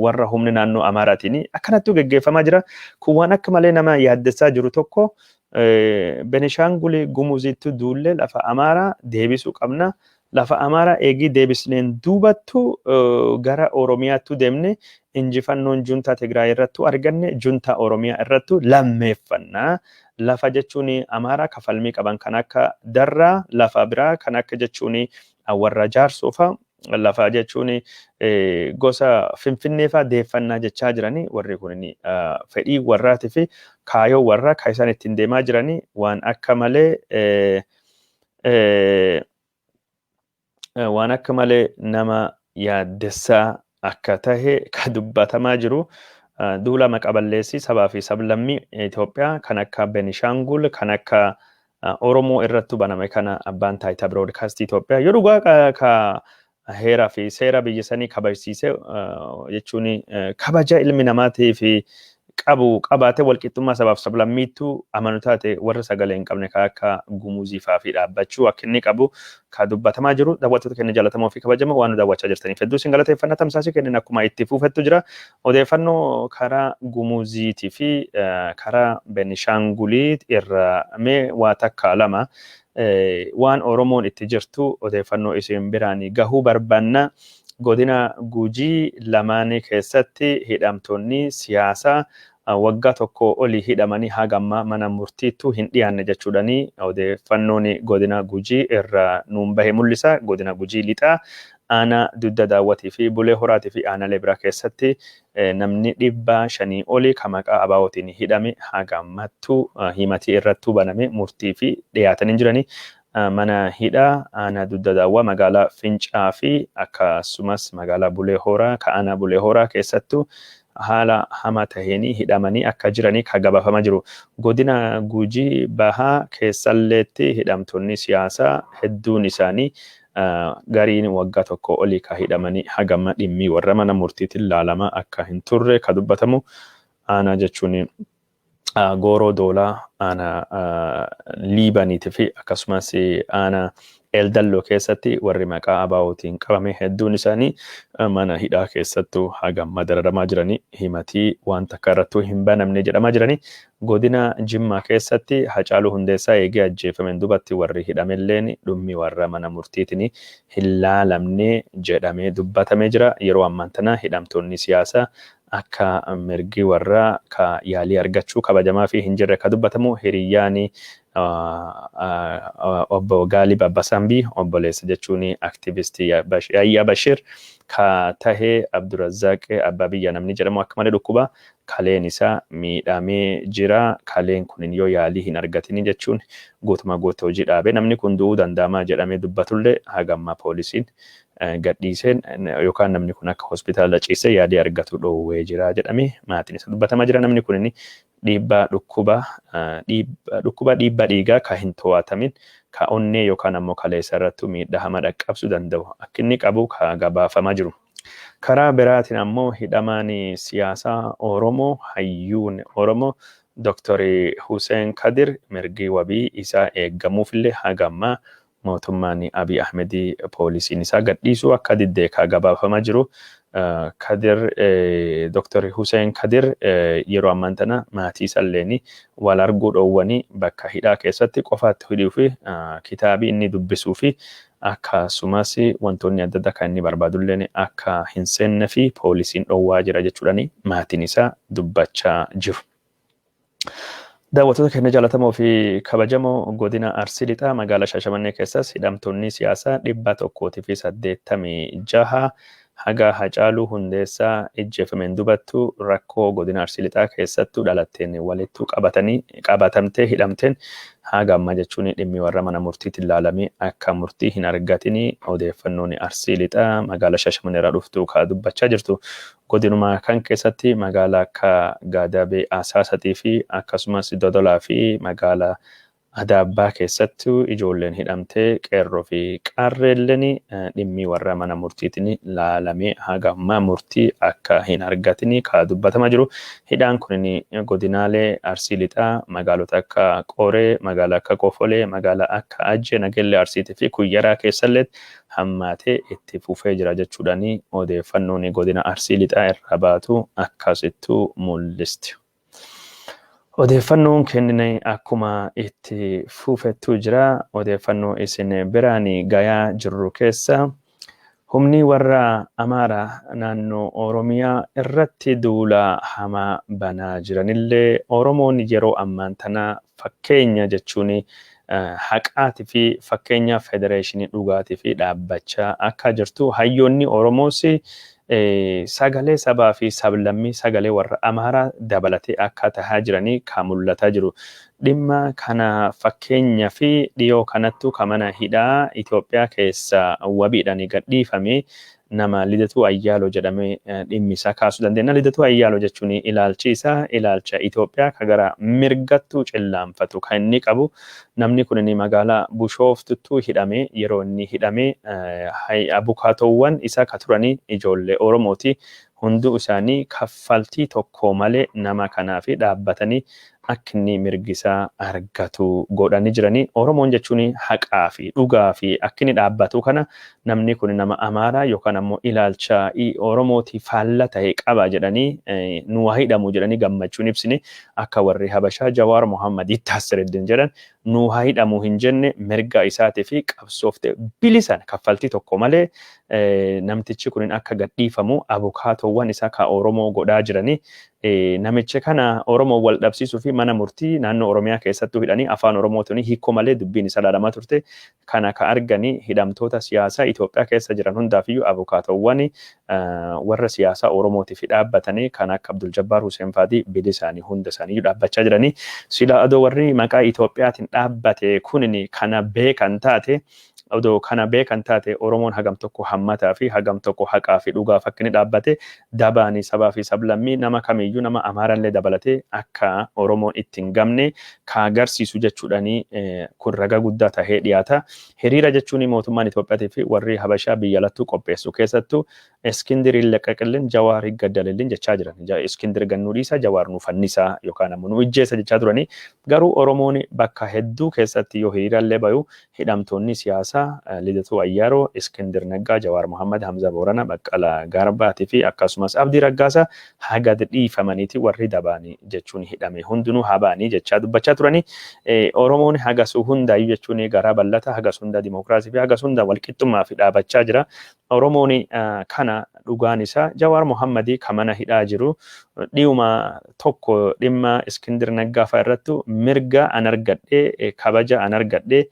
warra humni naannoo Amaaraatiin akkanattuu geggeeffamaa jira. Kun waan akka malee nama yaaddessaa jiru tokko. Benishaangul Gumuziitti duullee lafa Amaaraa deebisuu qabna. Lafa Amaaraa eegii deebisneen duubattu gara Oromiyaattu deemne, injifannoon juntaa Tigraay irrattu arganne juntaa Oromiyaa irrattu lammeeffanna. Lafa jechuun Amaaraa kafalmii qaban kan akka Darraa, lafa biraa kan akka jechuun warra Jaarsoofa, lafa jechuun gosa Finfinnee fa'aa deeffannaa jechaa jiranii. Warri kun fedhii warraatii fi kaayoo warraa kan isaan ittiin deemaa jiranii waan akka malee nama yaaddessaa akka tahe ka dubbatamaa jiru. Duula maqaballeessii sabaa fi sablammii Itoophiyaa kan akka Benishaangul, kan akka Oromoo irratti baname kana abbaan taayitaa biroodkaastii Itoophiyaa yoo dhugaa ka heeraa fi seera biyya sanii kabajsiisee, jechuun kabaja ilmi namaatii fi qabu qabaate, walqixxummaa sabaaf sablammiittuu amanu taate, warra sagalee hin qabne kan akka Gumuzii fa'aa fi dhaabbachuu akka inni qabu ka dubbatamaa jiru. Daawwattoota keenya jaallatamoo fi kabajamoo, waan nu daawwachaa jirtaniif hedduu isin galateeffannaa. Tamsaasii kennan akkuma itti fufettu jira. Odeeffannoo karaa Gumuziitii fi karaa Benishaangulii irraa mee waa takka lama waan Oromoon itti jirtu odeeffannoo isin biraan gahuu barbaanna. Godina Gujii lamaanii keessatti hidhamtoonni siyaasaa waggaa tokko olii hidhamanii haga ammaa mana murtiittuu hin dhiyaanne jechuudhani odeeffannoon godina Gujii irraa nuun bahe mul'isa. Godina Gujii Lixaa aanaa Dugda Daawwatii fi Bulee Horaatii fi aanaalee biraa keessatti namni 500 olii kan maqaa ABO'tiin hidhame haga ammattuu himatii irrattuu baname murtii fi dhiyaatanii jiranii. Mana hidhaa aanaa Dugda Daawwaa magaalaa Fincaa fi akkasumas magaalaa Bulee Horaa ka aanaa Bulee Horaa keessattuu haala hamaa taheen hidhamanii akka jiranii ka gabaafamaa jiru. Godina Gujii Bahaa keessalleetti hidhamtoonni siyaasaa hedduun isaanii gariin waggaa 1 olii ka hidhamanii hagama dhimmii warra mana murtiitiin laalama akka hin turre ka dubbatamu. Aanaa jechuun Gooroo Doolaa, aanaa Liibaniitii fi akkasumas aanaa Eldalloo keessatti warri maqaa ABO'tiin qabame hedduun isaanii mana hidhaa keessattuu hagamma dararamaa jiranii, himatii waan takka irrattuu hin banamne jedhamaa jiranii. Godina Jimmaa keessatti Hacaaluu Hundeessaa eegee ajjeefameen dubatti warri hidhamelleen dhummi warra mana murtiitiin hin laalamne jedhamee dubbatamee jira. Yeroo ammaan tana hidhamtoonni siyaasaa akka mirgi warra ka yaalii argachuu kabajamaa fi hin jirre ka dubbatamu. Hiriyyaan obbo Gaalib Abbasambii, obboleessa jechuun aktivistii Yaayyaa Bashir ka tahee Abdurazaaq Abbaa Biyya namni jedhamu akka malee dhukkuba kaleen isaa miidhamee jira. Kaleen kun yoo yaalii hin argatini jechuun guutumaa guutuu hojii dhaabee namni kun du'uu danda'amaa jedhamee dubbatullee, hagamma poolisiin gadhiiseen yookaan namni kun akka hospitaala ciisee yaalii argatu dhoowwee jira jedhamee maatiin isa dubbatamaa jira. Namni kun dhukkuba dhiibbaa dhiigaa ka hin to'atamin ka onnee yookaan ammoo kaleessa irratti miidhaa hamaa dhaqqabsuu danda'u akka inni qabu ka gabaafamaa jiru. Karaa biraatiin ammoo hidhamaan siyaasaa Oromoo, hayyuun Oromoo Dr. Hussein Kadir mirgi wabii isaa eeggamuufillee haga ammaa mootummaan Abiy Ahmed poolisiin isaa gadhiisuu akka diddee ka gabaafamaa jiru. Kadir, Dr. Hussein Kadir yeroo ammaan tana maatii isaalleen wal arguu dhoowwanii bakka hidhaa keessatti qofaatti hidhuu fi kitaabii inni dubbisuu fi akkasumas wantoonni adda addaa kan inni barbaadulleen akka hin seenne fi poolisiin dhoowwaa jira jechuudhaan maatiin isaa dubbachaa jiru. Daawwattoota keenya jaallatamoo fi kabajamoo, godina Arsii Lixaa magaalaa Shaashamannee keessas hidhamtoonni siyaasaa 186 haga Hacaaluu Hundeessaa ijjeefameen dubattu rakkoo godina Arsii Lixaa keessattuu dhalatteen walittuu qabatanii qabatamtee hidhamteen haga ammaa jechuun dhimmi warra mana murtiitiin ilaalamee akka murtii hin argatini odeeffannoon Arsii Lixaa magaalaa Shaashamannee irraa dhuftu ka dubbachaa jirtu. Godinuma kan keessatti magaalaa akka Gaadabee Asaasatii fi akkasumas Dodolaa fi magaalaa Adaabbaa keessattuu ijoolleen hidhamtee qeerroo fi qarreelleen dhimmi warra mana murtiitiin laalamee haga ammaa murtii akka hin argatin ka dubbatamaa jiru. Hidhaan kun godinaalee Arsii Lixaa magaalota akka Qoree, magaalaa akka Kofolee, magaalaa akka Ajjee, Nagellee Arsiitii fi Kuyyaraa keessallee hammaatee itti fufee jira jechuudhaan odeeffannoon godina Arsii Lixaa irraa baatu akkasittuu mul'isti. Odeeffannoon kennine akkuma itti fufettu jira. Odeeffannoo isin biraan gayaa jirru keessa humni warra Amaaraa naannoo Oromiyaa irratti duula hamaa banaa jiranillee Oromoon yeroo ammaan tana fakkeenya jechuun haqaatii fi fakkeenya federeeshinii dhugaatii fi dhaabbachaa akka jirtu hayyoonni Oromoos sagalee sabaa fi sablammii sagalee warra Amaaraa dabalatee akka tahaa jiranii kan mul'ataa jiru. Dhimma kana fakkeenya fi dhiyoo kanattu kan mana hidhaa Itoophiyaa keessa wabiidhaan gadhiifame nama Lidatuu Ayyaaloo jedhamee dhimmi isaa kaasuu dandeenya. Lidatuu Ayyaaloo jechuun ilaalchi isaa ilaalcha Itoophiyaa kan gara mirgattuu cillaanfatu kan inni qabu. Namni kun magaalaa Bushooftutti hidhame. Yeroo inni hidhame abukaatoowwan isaa kan turanii ijoollee Oromooti. Hunduu isaanii kaffaltii tokko malee nama kanaaf dhaabbatanii akka inni mirgisaa argatu godhanii jiranii. Oromoon jechuun haqaa fi dhugaa fi akka inni dhaabbatu kana namni kun nama Amaaraa yookaan ammoo ilaalcha Oromootii faalla ta'e qaba jedhanii nu haa hidhamu jedhanii gammachuun ibsine akka warri Habashaa Jawaar Mohammad itti jedhan nu haa hidhamu hin jenne mirga isaatii fi qabsoofte bilisan kaffaltii tokko malee namtichi kun akka gadhiifamu abukaatoowwan isaa ka Oromoo godhaa jiranii. Namicha kana Oromoo wal dhabsiisuu fi mana murtii naannoo Oromiyaa keessattuu hidhanii afaan Oromootiin hiikoo malee dubbiin isa ilaalamaa turte. Kana ka arganii hidhamtoota siyaasaa Itoophiyaa keessa jiran hundaafiyyuu abukaatoowwan warra siyaasaa Oromootiif dhaabbatanii kan akka Abdul Jabbaar Hussein Faatii bilisaanii hunda isaaniiyyuu dhaabbachaa jiranii. Sila adoo warri maqaa Itoophiyaatiin dhaabbate kunin kana beekan taate, odoo kana beekan taate, Oromoon hagam tokko hammataa fi hagam tokko haqaa fi dhugaaf akka inni dhaabbate dabaanii sabaa fi sablammii nama kamiyyuu nama Amaarallee dabalatee akka Oromoon ittiin gamne ka agarsiisu jechuudhaanii kun ragaa guddaa tahee dhiyaata. Hiriira jechuun mootummaan Itoophiyaatii fi warri Habashaa biyya lattuu qopheessu keessattuu Iskindir illaqaqillin Jawaar higgaddalillin jechaa jiran. Iskindir gannuu dhiisa, Jawaar nu fannisaa yookaan ammoo nu ijjeessa jechaa turanii. Garuu Oromoon bakka hedduu keessatti yoo hiriirallee bayu hidhamtoonni siyaasaa Lidatuu Ayyaaroo, Iskindir Naggaa, Jawaar Mohammad, Hamza Boorana, Baqqalaa Garbaatii fi akkasumas Abdii Raggaasaa haga dhiifamaniiti warri dabaanii jechuun hidhame hundinuu habaanii jechaa dubbachaa turanii. Oromoon hagasuu hundaayyuu jechuun garaa bal'ata, hagas hunda dimokiraasii fi hagas hunda walqixxummaa fi dhaabachaa jira. Oromoon kana dhugaan isaa Jawaar Mohammadii kan mana hidhaa jiru dhiyuma tokko dhimma Iskindir Naggaa fa'a irrattu mirga an argadhee, kabaja an argadhee,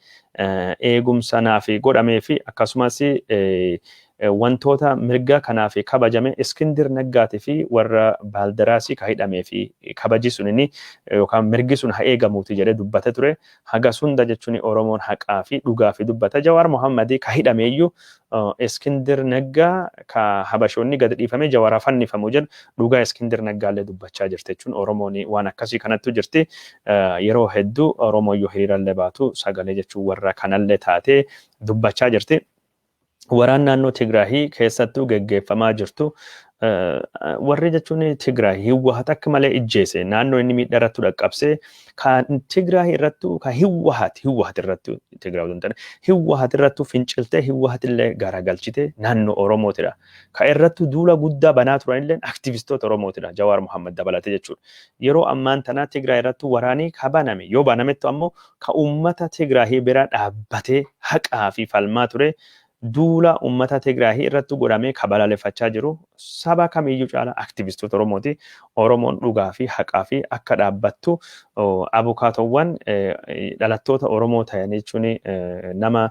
eegumsa naaf godhamee fi akkasumas wantoota mirga kanaaf kabajame Iskindir Naggaatii fi warra Baaldaraasii ka hidhamee fi kabaji sunini yookaan mirgi sun haa eegamuuti jedhee dubbate ture. Hagas hunda jechuun Oromoon haqaa fi dhugaa fi dubbata. Jawaar Mohammadii ka hidhameeyyuu Iskindir Naggaa ka Habashoonni gad dhiifamee Jawaar fannifamu jedhu dhugaa Iskindir Naggaallee dubbachaa jirti jechuun Oromoon waan akkasii kanattu jirti. Yeroo hedduu Oromoon yoo hiriirallee baatu sagalee jechuun warra kanallee taatee dubbachaa jirti. Waraan naannoo Tigraahii keessattuu geggeeffamaa jirtu warri jechuun Tigraay Hiwwahat akka malee ijjeese, naannoo inni miidhaa irratti dhaqqabsee kan Tigraay irrattu kan Hiwwahat irrattu Tigraay otoo hin taane Hiwwahat irrattu finciltee Hiwwahat illee garagalchite naannoo Oromootidha. Kan irrattu duula guddaa banaa turan illee aktivistoota Oromootidha, Jawaar Mohammad dabalatee jechuudha. Yeroo ammaan tanaa Tigraay irrattu waraanii ka baname yoo banamettu ammoo ka uummata Tigraay bira dhaabbatee haqaa fi falmaa ture, duula uummata Tigraay irratti godhamee ka balaaleffachaa jiru saba kamiyyuu caala aktivistoota Oromooti. Oromoon dhugaa fi haqaa fi akka dhaabbattu abukaatowwan dhalattoota Oromoo ta'an jechuun nama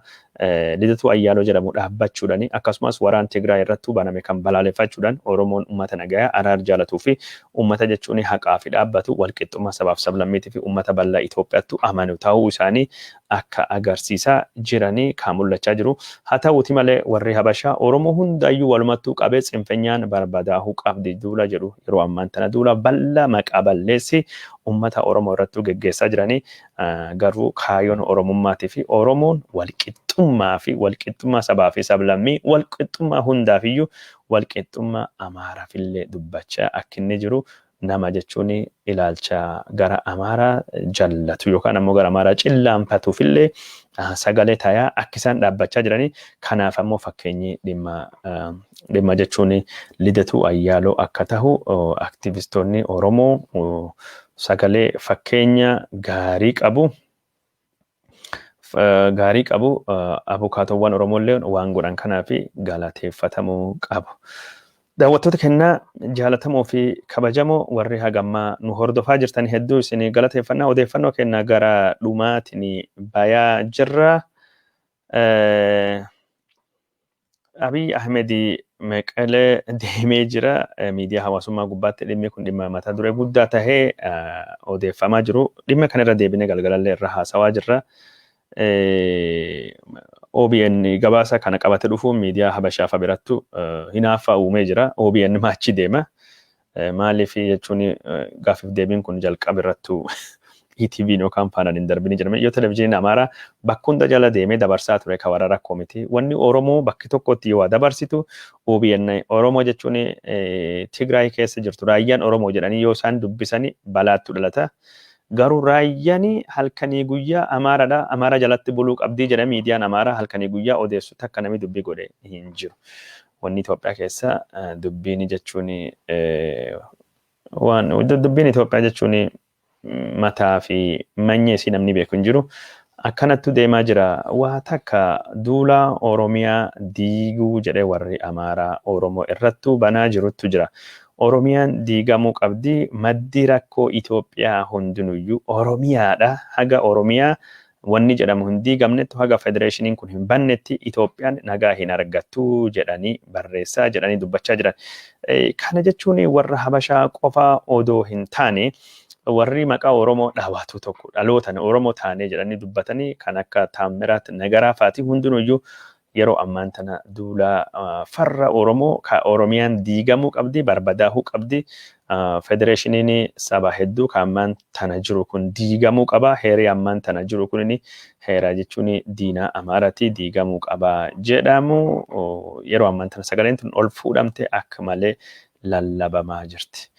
Lidatuu Ayyaaloo jedhamu dhaabbachuudhaan akkasumas waraan Tigraay irratti baname kan balaaleffachuudhaan Oromoon uummata nagayaa araar jaalatuu fi uummata jechuun haqaa fi dhaabbatu walqixxummaa sabaaf sablammiitii fi uummata bal'aa Itoophiyaattu amanu ta'uu isaanii akka agarsiisaa jiranii kan mul'achaa jiru. Haa ta'uuti malee warri Habashaa Oromoo hundayyuu walumattuu qabee tsinfenyaan barbadaahuu qabdi duula jedhu yeroo ammaan tana duula bal'aa maqaa balleessi uummata Oromoo irrattuu geggeessaa jiranii. Garuu kaayyoon Oromummaatii fi Oromoon walqixxummaa fi walqixxummaa sabaa fi sablammii, walqixxummaa hundaafiyyuu, walqixxummaa Amaaraafillee dubbachaa akka inni jiru, nama jechuun ilaalcha gara Amaaraa jallatu yookaan ammoo gara Amaaraa cillaanfatuufillee sagalee tayaa akka isaan dhaabbachaa jiranii. Kanaaf ammoo fakkeenyi dhimma jechuun Lidatuu Ayyaaloo akka tahu aktivistoonni Oromoo sagalee fakkeenya gaarii qabu. Gaarii qabu abukaatowwan Oromoollee waan godhan kanaaf galateeffatamuu qabu. Daawwattoota kennaa jaalatamoo fi kabajamoo, warri hagammaa nu hordofaa jirtan, hedduu isin galateeffannaa. Odeeffannoo kennaa gara dhumaatiin bayaa jirra. Abiy Ahmed Meqelee deemee jira. Miidiyaa hawaasummaa gubbaatti dhimmi kun dhimma mata duree guddaa tahee odeeffamaa jiru. Dhimma kanarra deebinee galgalallee irra haasawaa jirra. OBN gabaasa kana qabate dhufuun miidiyaa Habashaa fa birattu hinaaffaa uumee jira. OBN maachi deema. Maaliif jechuun gaafiif deebiin kun jalqaba irrattu ETV yookaan Faanaan hin darbini jedhame. Yoo televizyiiniin Amaaraa bakka hunda jala deemee dabarsaa ture ka warra rakkoo miti. Wanni Oromoo bakki tokkotti yoo dabarsitu OBN Oromoo jechuun Tigraay keessa jirtu raayyaan Oromoo jedhanii yoo isaan dubbisanii balaattu dhalata. Garuu raayyaan halkanii guyyaa Amaaraadha. Amaara jalatti buluu qabdii jedha miidiyaan Amaaraa halkanii guyyaa odeessu, takka namni dubbii godhe hin jiru. Wanni Itoophiyaa keessa dubbiin jechuun waan dubbiin Itoophiyaa jechuun mataa fi manya isii namni beeku hin jiru. Akkanattu deemaa jira. Waa takka duula Oromiyaa diiguu jedhee warri Amaaraa Oromoo irrattu banaa jiruttu jira. Oromiyaan diigamuu qabdi. Maddi rakkoo Itoophiyaa hundinuyyuu Oromiyaadha. Haga Oromiyaa wanni jedhamu hin diigamnettu, haga federeeshiniin kun hin bannetti Itoophiyaan nagaa hin argattu jedhanii barreessaa jedhanii dubbachaa jiran. Kana jechuun warra Habashaa qofa odoo hin taane, warri maqaa Oromoo dhaawatu tokko dhalootan Oromoo taanee jedhanii dubbatanii kan akka Taammiraat Nagaraa faati hundinuyyuu yeroo ammaan tana duula farra Oromoo ka Oromiyaan diigamuu qabdi, barbadaahuu qabdi, federeeshiniin saba hedduu ka ammaan tana jiru kun diigamuu qaba, heerri ammaan tana jiru kun heera jechuun diinaa Amaaraati, diigamuu qaba jedhamu yeroo ammaan tana sagaleen tun ol fuudhamte akka malee lallabamaa jirti.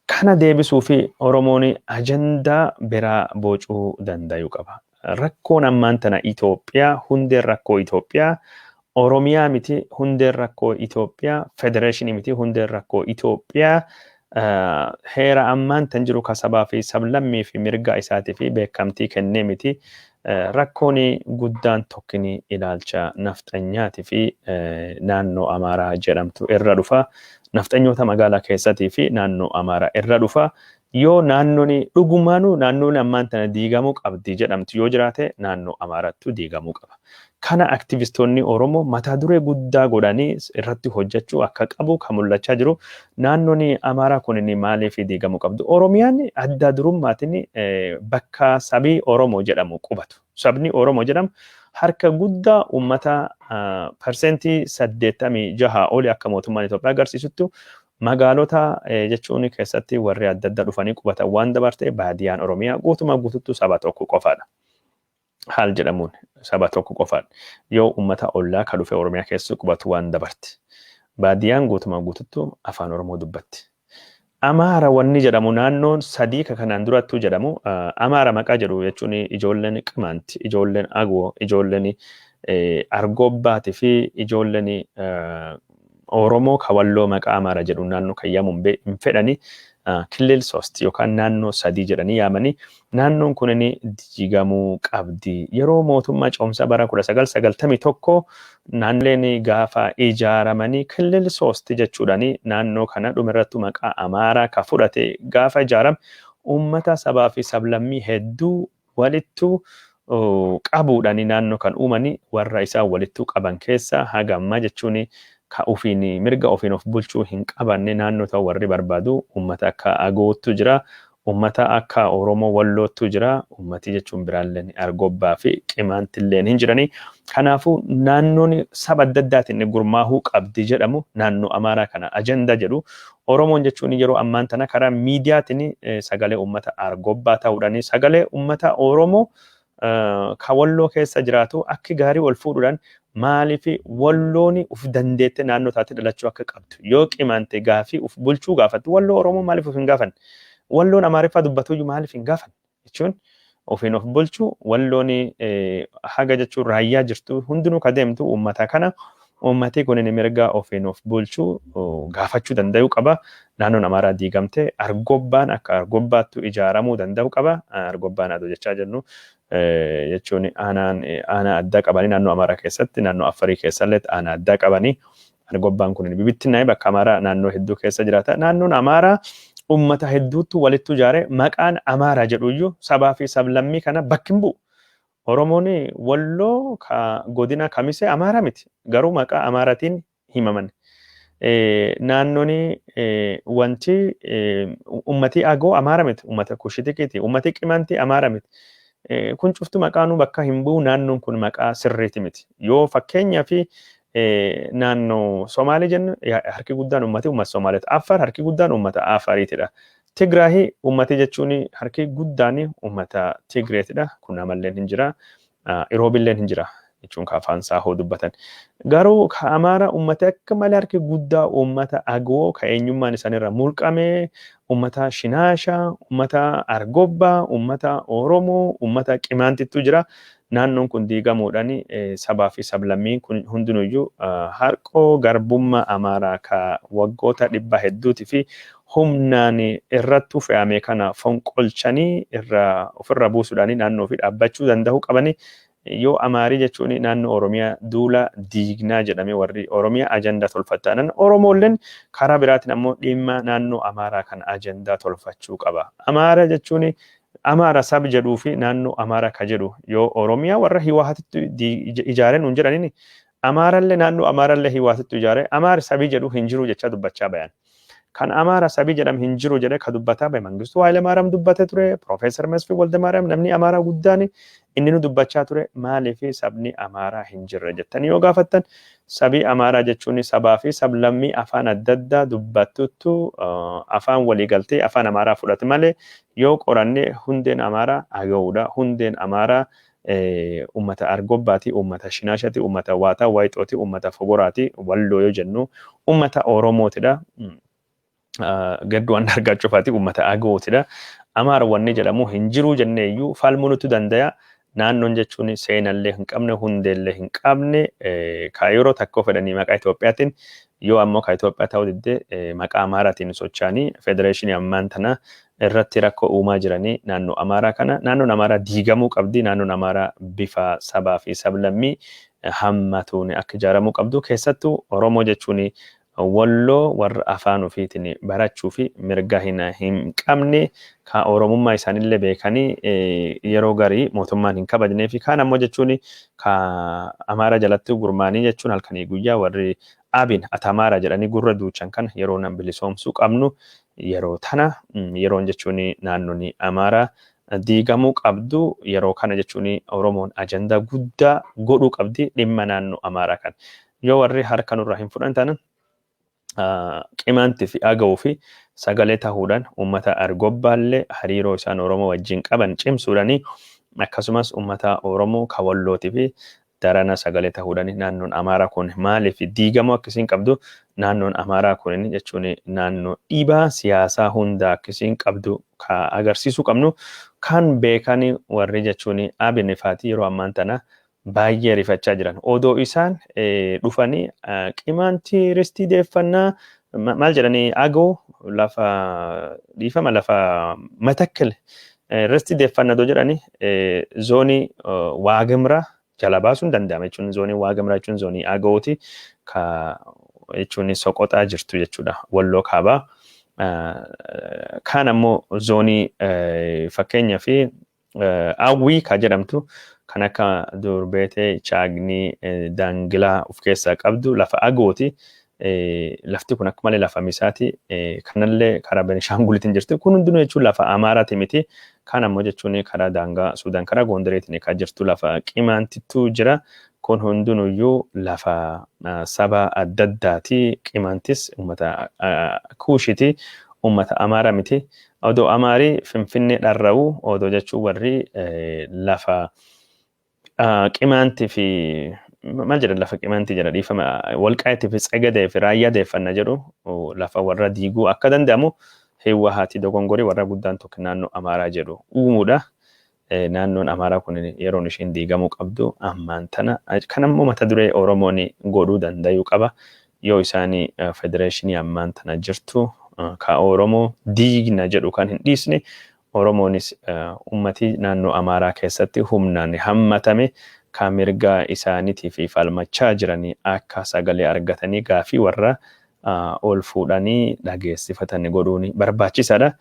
Kana deebisuu fi Oromoon ajandaa biraa bocuu danda'uu qaba. Rakkoon ammaan tana Itoophiyaa, hundeen rakkoo Itoophiyaa Oromiyaa miti, hundeen rakkoo Itoophiyaa federeeshinii miti, hundeen rakkoo Itoophiyaa heera ammaan tan jiru ka sabaa fi sablammii fi mirga isaatii fi beekamtii kennee miti. Rakkoon guddaan tokkini ilaalcha nafxanyaatii fi naannoo Amaaraa jedhamtu irra dhufa. Nafxanyoota magaalaa keessatii fi naannoo Amaaraa irra dhufa. Yoo naannoon dhugumaanuu naannoon ammaan tana diigamuu qabdi jedhamtu yoo jiraate, naannoo Amaarattu diigamuu qaba. Kana aktivistoonni Oromoo mata duree guddaa godhanii irratti hojjechuu akka qabu kan mul'achaa jiru. Naannoon Amaaraa kun maaliif diigamuu qabdu? Oromiyaan adda durummaatiin bakka sabii Oromoo jedhamu qubatu. Sabni Oromoo jedhamu harka guddaa uummata 86% oli akka mootummaan Itoophiyaa agarsiisuttu magaalota jechuun keessatti warri adda addaa dhufanii qubatan waan dabarte, baadiyyaan Oromiyaa guutumaa guututtu saba tokko qofaadha. Haal jedhamuun saba tokko qofaadha. Yoo uummata ollaa ka dhufe Oromiyaa keessa qubatu waan dabarti. Baadiyyaan guutumaa guututtu afaan Oromoo dubbatti. Amaara wanni jedhamu naannoon sadii ka kanaan durattuu jedhamu Amaara maqaa jedhu jechuun ijoolleen Qimaanti, ijoolleen Agoo, ijoolleen Argobbaatii fi ijoolleen Oromoo ka Walloo maqaa Amaara jedhu naannoo kan yaamuun hin fedhani, Kilil Sost yookaan naannoo sadii jedhanii yaamanii naannoon kunin diigamuu qabdi. Yeroo mootummaa ce'umsaa bara 1991 naannoleen gaafa ijaaramanii Kilil Sost jechuudhaan naannoo kana dhumirrattu maqaa Amaaraa ka fudhate gaafa ijaarame uummata sabaa fi sablammii hedduu walittu qabuudhaan naannoo kan uumanii, warra isaan walittuu qaban keessa haga ammaa jechuun ka ofiin mirga ofiin of bulchuu hin qabanne naannoo ta'u warri barbaadu uummata akka Agoottu jira. Ummata akka Oromoo Walloottu jira. Ummati jechuun biraalleen Argobbaa fi Qimaantilleen hin jiranii. Kanaafuu naannoon saba adda addaatiin gurmaahuu qabdi jedhamu naannoo Amaaraa kana ajandaa jedhu. Oromoon jechuun yeroo ammaan tana karaa miidiyaatiin sagalee ummata Argobbaa ta'uudhaan, sagalee ummata Oromoo ka Walloo keessa jiraatu akki gaarii ol fuudhuudhaan, maaliif Walloon uf dandeette naannoo taate dhalachuu akka qabdu, yoo Qimaante gaafii uf bulchuu gaafattu, Walloo Oromoo maaliif uf hin gaafanne? Walloon Amaariffaa dubbatuyyuu maaliif hin gaafanne? Jechuun ofiin of bulchuu Walloon haga jechuun raayyaa jirtu hundinuu ka deemtu uummata kana, uummati kun mirga ofiin of bulchuu gaafachuu danda'uu qaba. Naannoon Amaaraa diigamte Argobbaan akka Argobbaattu ijaaramuu danda'u qaba. Argobbaan adoo jechaa jennu jechuun aanaan aanaa addaa qabanii naannoo Amaaraa keessatti, naannoo Affarii keessallee aanaa addaa qabanii. Argobbaan kun bibittinnaa'ee bakka Amaaraa naannoo hedduu keessa jiraata. Naannoon Amaaraa ummata hedduutu walittu ijaare, maqaan Amaaraa jedhuyyuu sabaa fi sablammii kana bakki hin bu'u. Oromoon Walloo ka godina Kamisee Amaaraa miti. Garuu maqaa Amaaraatiin himaman. Naannoon wanti ummati Agoo Amaara miti. Ummata Kushitikiiti. Ummati Qimantii Amaara miti. Kun cuftu maqaanuu bakka hin bu'u, naannoon kun maqaa sirriiti miti. Yoo fakkeenyaa fi naannoo Somaalee jennu, harki guddaan ummati uummata Somaaleeti. Affaar harki guddaan uummata Affaariitidha. Tigraahi ummati jechuun harki guddaan uummata Tigreetidha. Kun amalleen hin jira. Iroobilleen hin jira jechuun ka afaan Saahoo dubbatan. Garuu ka Amaara ummati akka malee harki guddaa uummata Agoo ka eenyummaan isaaniirra mulqame, uummata Shinaashaa, uummata Argobbaa, uummata Oromoo, uummata Qimaantittu jira. Naannoon kun diigamuudhaan sabaa fi sablammiin kun hundinuyyuu harqoo garbummaa Amaaraa ka waggoota dhibba hedduutii fi humnaan irrattuu fe'ame kana fonqolchanii irra ofirra buusuudhaan naannoo fi dhaabbachuu danda'uu qabanii. Yoo Amaarii jechuun naannoo Oromiyaa duula diignaa jedhame warri Oromiyaa ajandaa tolfattaanan, Oromoolleen karaa biraatiin ammoo dhimma naannoo Amaaraa kana ajandaa tolfachuu qaba. Amaara jechuun Amaara sab jedhuu fi naannoo Amaaraa ka jedhu yoo Oromiyaa warra Hiwaatitti ijaaree nuun jedhaniin, Amaarallee naannoo Amaarallee Hiwaatitti ijaaree Amaari sabii jedhu hin jiru jechaa dubbachaa bayan. Kan Amaara sabii jedham hin jiru jedhee ka dubbataa bahe Mangistuu Haayilemaariyaam dubbate ture, Profeesar Mesfin Waldemaariyaam namni Amaaraa guddaan inni nu dubbachaa ture. Maaliif sabni Amaaraa hin jirre jettanii yoo gaafattan, sabii Amaaraa jechuun sabaa fi sablammii afaan adda addaa dubbattuttu afaan waliigaltee afaan Amaaraa fudhate malee, yoo qoranne hundeen Amaaraa Agawuudha. Hundeen Amaaraa ummata Argobbaati, ummata Shinaashati, ummata Waataa Waayixooti, ummata Fogoraati, Walloo yoo jennu ummata Oromootidha. Gadduu waan argachuufaati ummata Agawootidha. Amaara wanni jedhamu hin jiru jennee iyyuu falmuu nutti danda'a. Naannoon jechuun seenallee hin qabne, hundeellee hin qabne, ka yeroo takka fedhanii maqaa Itoophiyaatiin, yoo ammoo ka Itoophiyaa ta'uu didde maqaa Amaaraatiin socho'anii federeeshinii ammaan tana irratti rakkoo uumaa jiranii naannoo Amaaraa kana. Naannoon Amaaraa diigamuu qabdi. Naannoon Amaaraa bifa sabaa fi sablammii hammatuun akka ijaaramuu qabdu. Keessattuu Oromoo jechuun Walloo warra afaan ofiitiin barachuu fi mirga hin qabne, ka Oromummaa isaanillee beekanii yeroo garii mootummaan hin kabajnee fi kaan ammoo jechuun ka Amaara jalatti gurmaanii jechuun halkanii guyyaa warri Abin ati Amaara jedhanii gurra duuchan kana yeroo nan bilisoomsuu qabnu yeroo tana. Yeroon jechuun naannoon Amaaraa diigamuu qabdu yeroo kana jechuun Oromoon ajandaa guddaa godhuu qabdi dhimma naannoo Amaaraa kana. Yoo warri harka nurraa hin fudhan tanan, Qimaantii fi Agawuu fi sagalee tahuudhaan, uummata Argobbaallee hariiroo isaan Oromoo wajjin qaban cimsuudhaan, akkasumas uummata Oromoo ka Wallootii fi darana sagalee tahuudhaan, naannoon Amaaraa kun maaliif diigamuu akkasiin qabdu, naannoon Amaaraa kun jechuun naannoo dhiibaa siyaasaa hunda akkasiin qabdu ka agarsiisuu qabnu. Kan beekan warri jechuun Abinifaati yeroo ammaan tana baay'ee rifachaa jiran. Odoo isaan dhufanii Qimaantii ristii deeffannaa maal jedhanii, Agoo lafa dhiifama lafa Matakkal ristii deeffannaa odoo jedhanii, zoonii Waagimraa jala baasuun danda'ama jechuun, zoonii Waagimraa jechuun zoonii Agooti ka jechuun Soqoxaa jirtu jechuudha, Walloo kaabaa. Kaan ammoo zoonii fakkeenyaa fi Awwii ka jedhamtu kan akka Durbeetee, Chaagnii, Daangilaa of keessaa qabdu lafa Agooti. Lafti kun akka malee lafa misaati. Kanallee karaa Benishaangulitiin jirti. Kun hundinuu jechuun lafa Amaaraati miti. Kan ammoo jechuun karaa daangaa Suudaan karaa Gondareetiin kan jirtu lafa Qimaantittuu jira. Kun hundinuyyuu lafa saba adda addaati. Qimaantis uummata Kuushiti. Uummata Amaaraa miti. Odoo Amaarii Finfinnee dharra'u odoo jechuun warri lafa Qimaantii fi maal jedhan, lafa Qimaantii jedha, dhiifama, Walqaayitii fi Tsegadee fi Raayyaa deeffanna jedhu lafa warra diiguu akka danda'amu Hiwwahaati dogongorii warra guddaan tokko naannoo Amaaraa jedhu uumuudha. Naannoon Amaaraa kun yeroon isheen diigamuu qabdu ammaan tana. Kan ammoo mata duree Oromoon godhuu danda'uu qaba. Yoo isaan federeeshinii ammaan tana jirtu ka Oromoo diigna jedhu kan hin dhiisne, Oromoonis ummati naannoo Amaaraa keessatti humnaan hammatame kan mirga isaaniitii fi falmachaa jiranii akka sagalee argatanii gaafii warra ol fuudhanii dhageessifatan godhuun barbaachisaadha.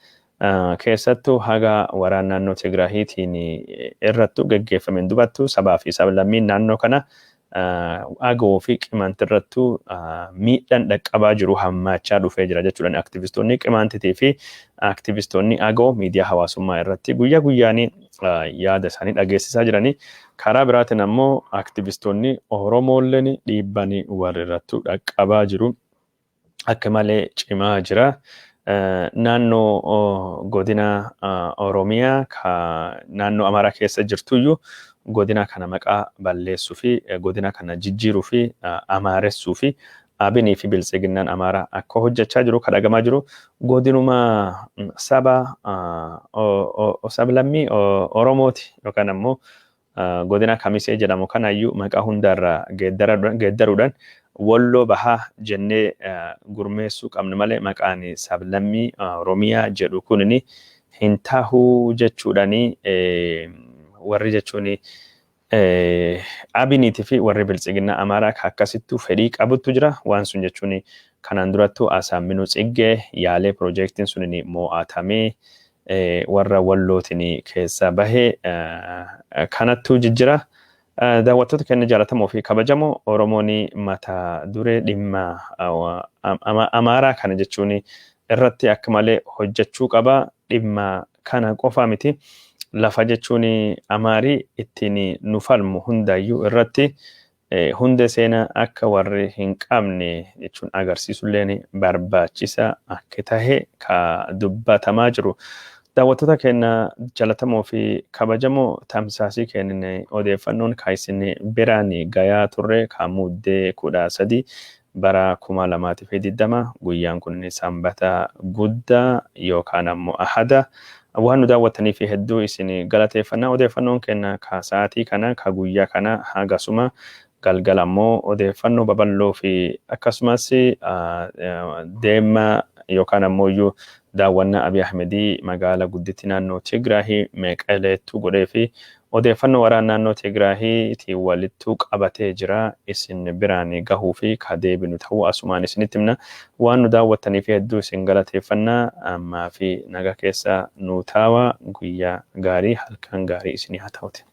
Keessattuu haga waraan naannoo Tigraahiitiin irrattu geggeeffameen dubattu sabaa fi sablammiin naannoo kana Agoo fi Qimaanti irrattuu miidhaan dhaqqabaa jiru hammaachaa dhufee jira jechuudhaan aktivistoonni Qimaantitii fi aktivistoonni Agoo miidiyaa hawaasummaa irratti guyyaa guyyaan yaada isaanii dhageessisaa jiranii. Karaa biraatiin ammoo aktivistoonni Oromoolleen dhiibbaan warri irrattuu dhaqqabaa jiru akka malee cimaa jira. Naannoo godina Oromiyaa ka naannoo Amaaraa keessa jirtuyyuu godina kana maqaa balleessuu fi godina kana jijjiiruu fi amaaressuu fi Abinii fi Biltsiginnaan Amaaraa akka hojjechaa jiru ka dhagamaa jiru godinuma saba sablammii Oromooti yookaan ammoo godina Kamisee jedhamu kanayyuu maqaa hundaarraa geeddaruudhaan Wolloo Bahaa jennee gurmeessuu qabna malee maqaan sablammii Oromiyaa jedhu kunini hin tahu jechuudhaani warri jechuun Abiniitii fi warri Biltsiginnaa Amaaraa ka akkasittuu fedhii qabuttu jira. Waan sun jechuun kanaan durattuu Asaamminuu Tsiggee yaalee piroojeektiin sunini moo'atamee warra Wallootiin keessa bahe kanattuu jijjira. Daawwattoota keenya jaalatamoo fi kabajamoo, Oromoon mata duree dhimma Amaaraa kana jechuun irratti akka malee hojjechuu qaba. Dhimma kana qofa miti. Lafa jechuun Amaarii ittiin nu falmu hundaayyuu irratti hundee seenaa akka warri hin qabne jechuun agarsiisulleen barbaachisa akka tahe ka dubbatamaa jiru. Daawwattoota keenya jalatamoo fi kabajamoo, tamsaasii kennine odeeffannoon ka isin biraan gayaa turre ka Muddee 13 bara 2020, guyyaan kun Sanbata guddaa yookaan ammoo Ahada. Waan nu daawwattanii fi hedduu isin galateeffannaa. Odeeffannoon keenya ka sa'aatii kana ka guyyaa kana hagasuma. Galgala ammoo odeeffannoo babal'oo fi akkasumas deema yookaan ammoo iyyuu daawwannaa Abiy Ahmedii magaala gudditti naannoo Tigraahii Meqeleettu godhee fi odeeffannoo waraana naannoo Tigraahiitiin walittuu qabatee jira isin biraan gahuu fi ka deebinu ta'uu asumaan isinitti himna. Waan nu daawwattanii fi hedduu isin galateeffannaa. Ammaa fi naga keessa nu taawa. Guyyaa gaarii, halkan gaarii isinii haa ta'uti.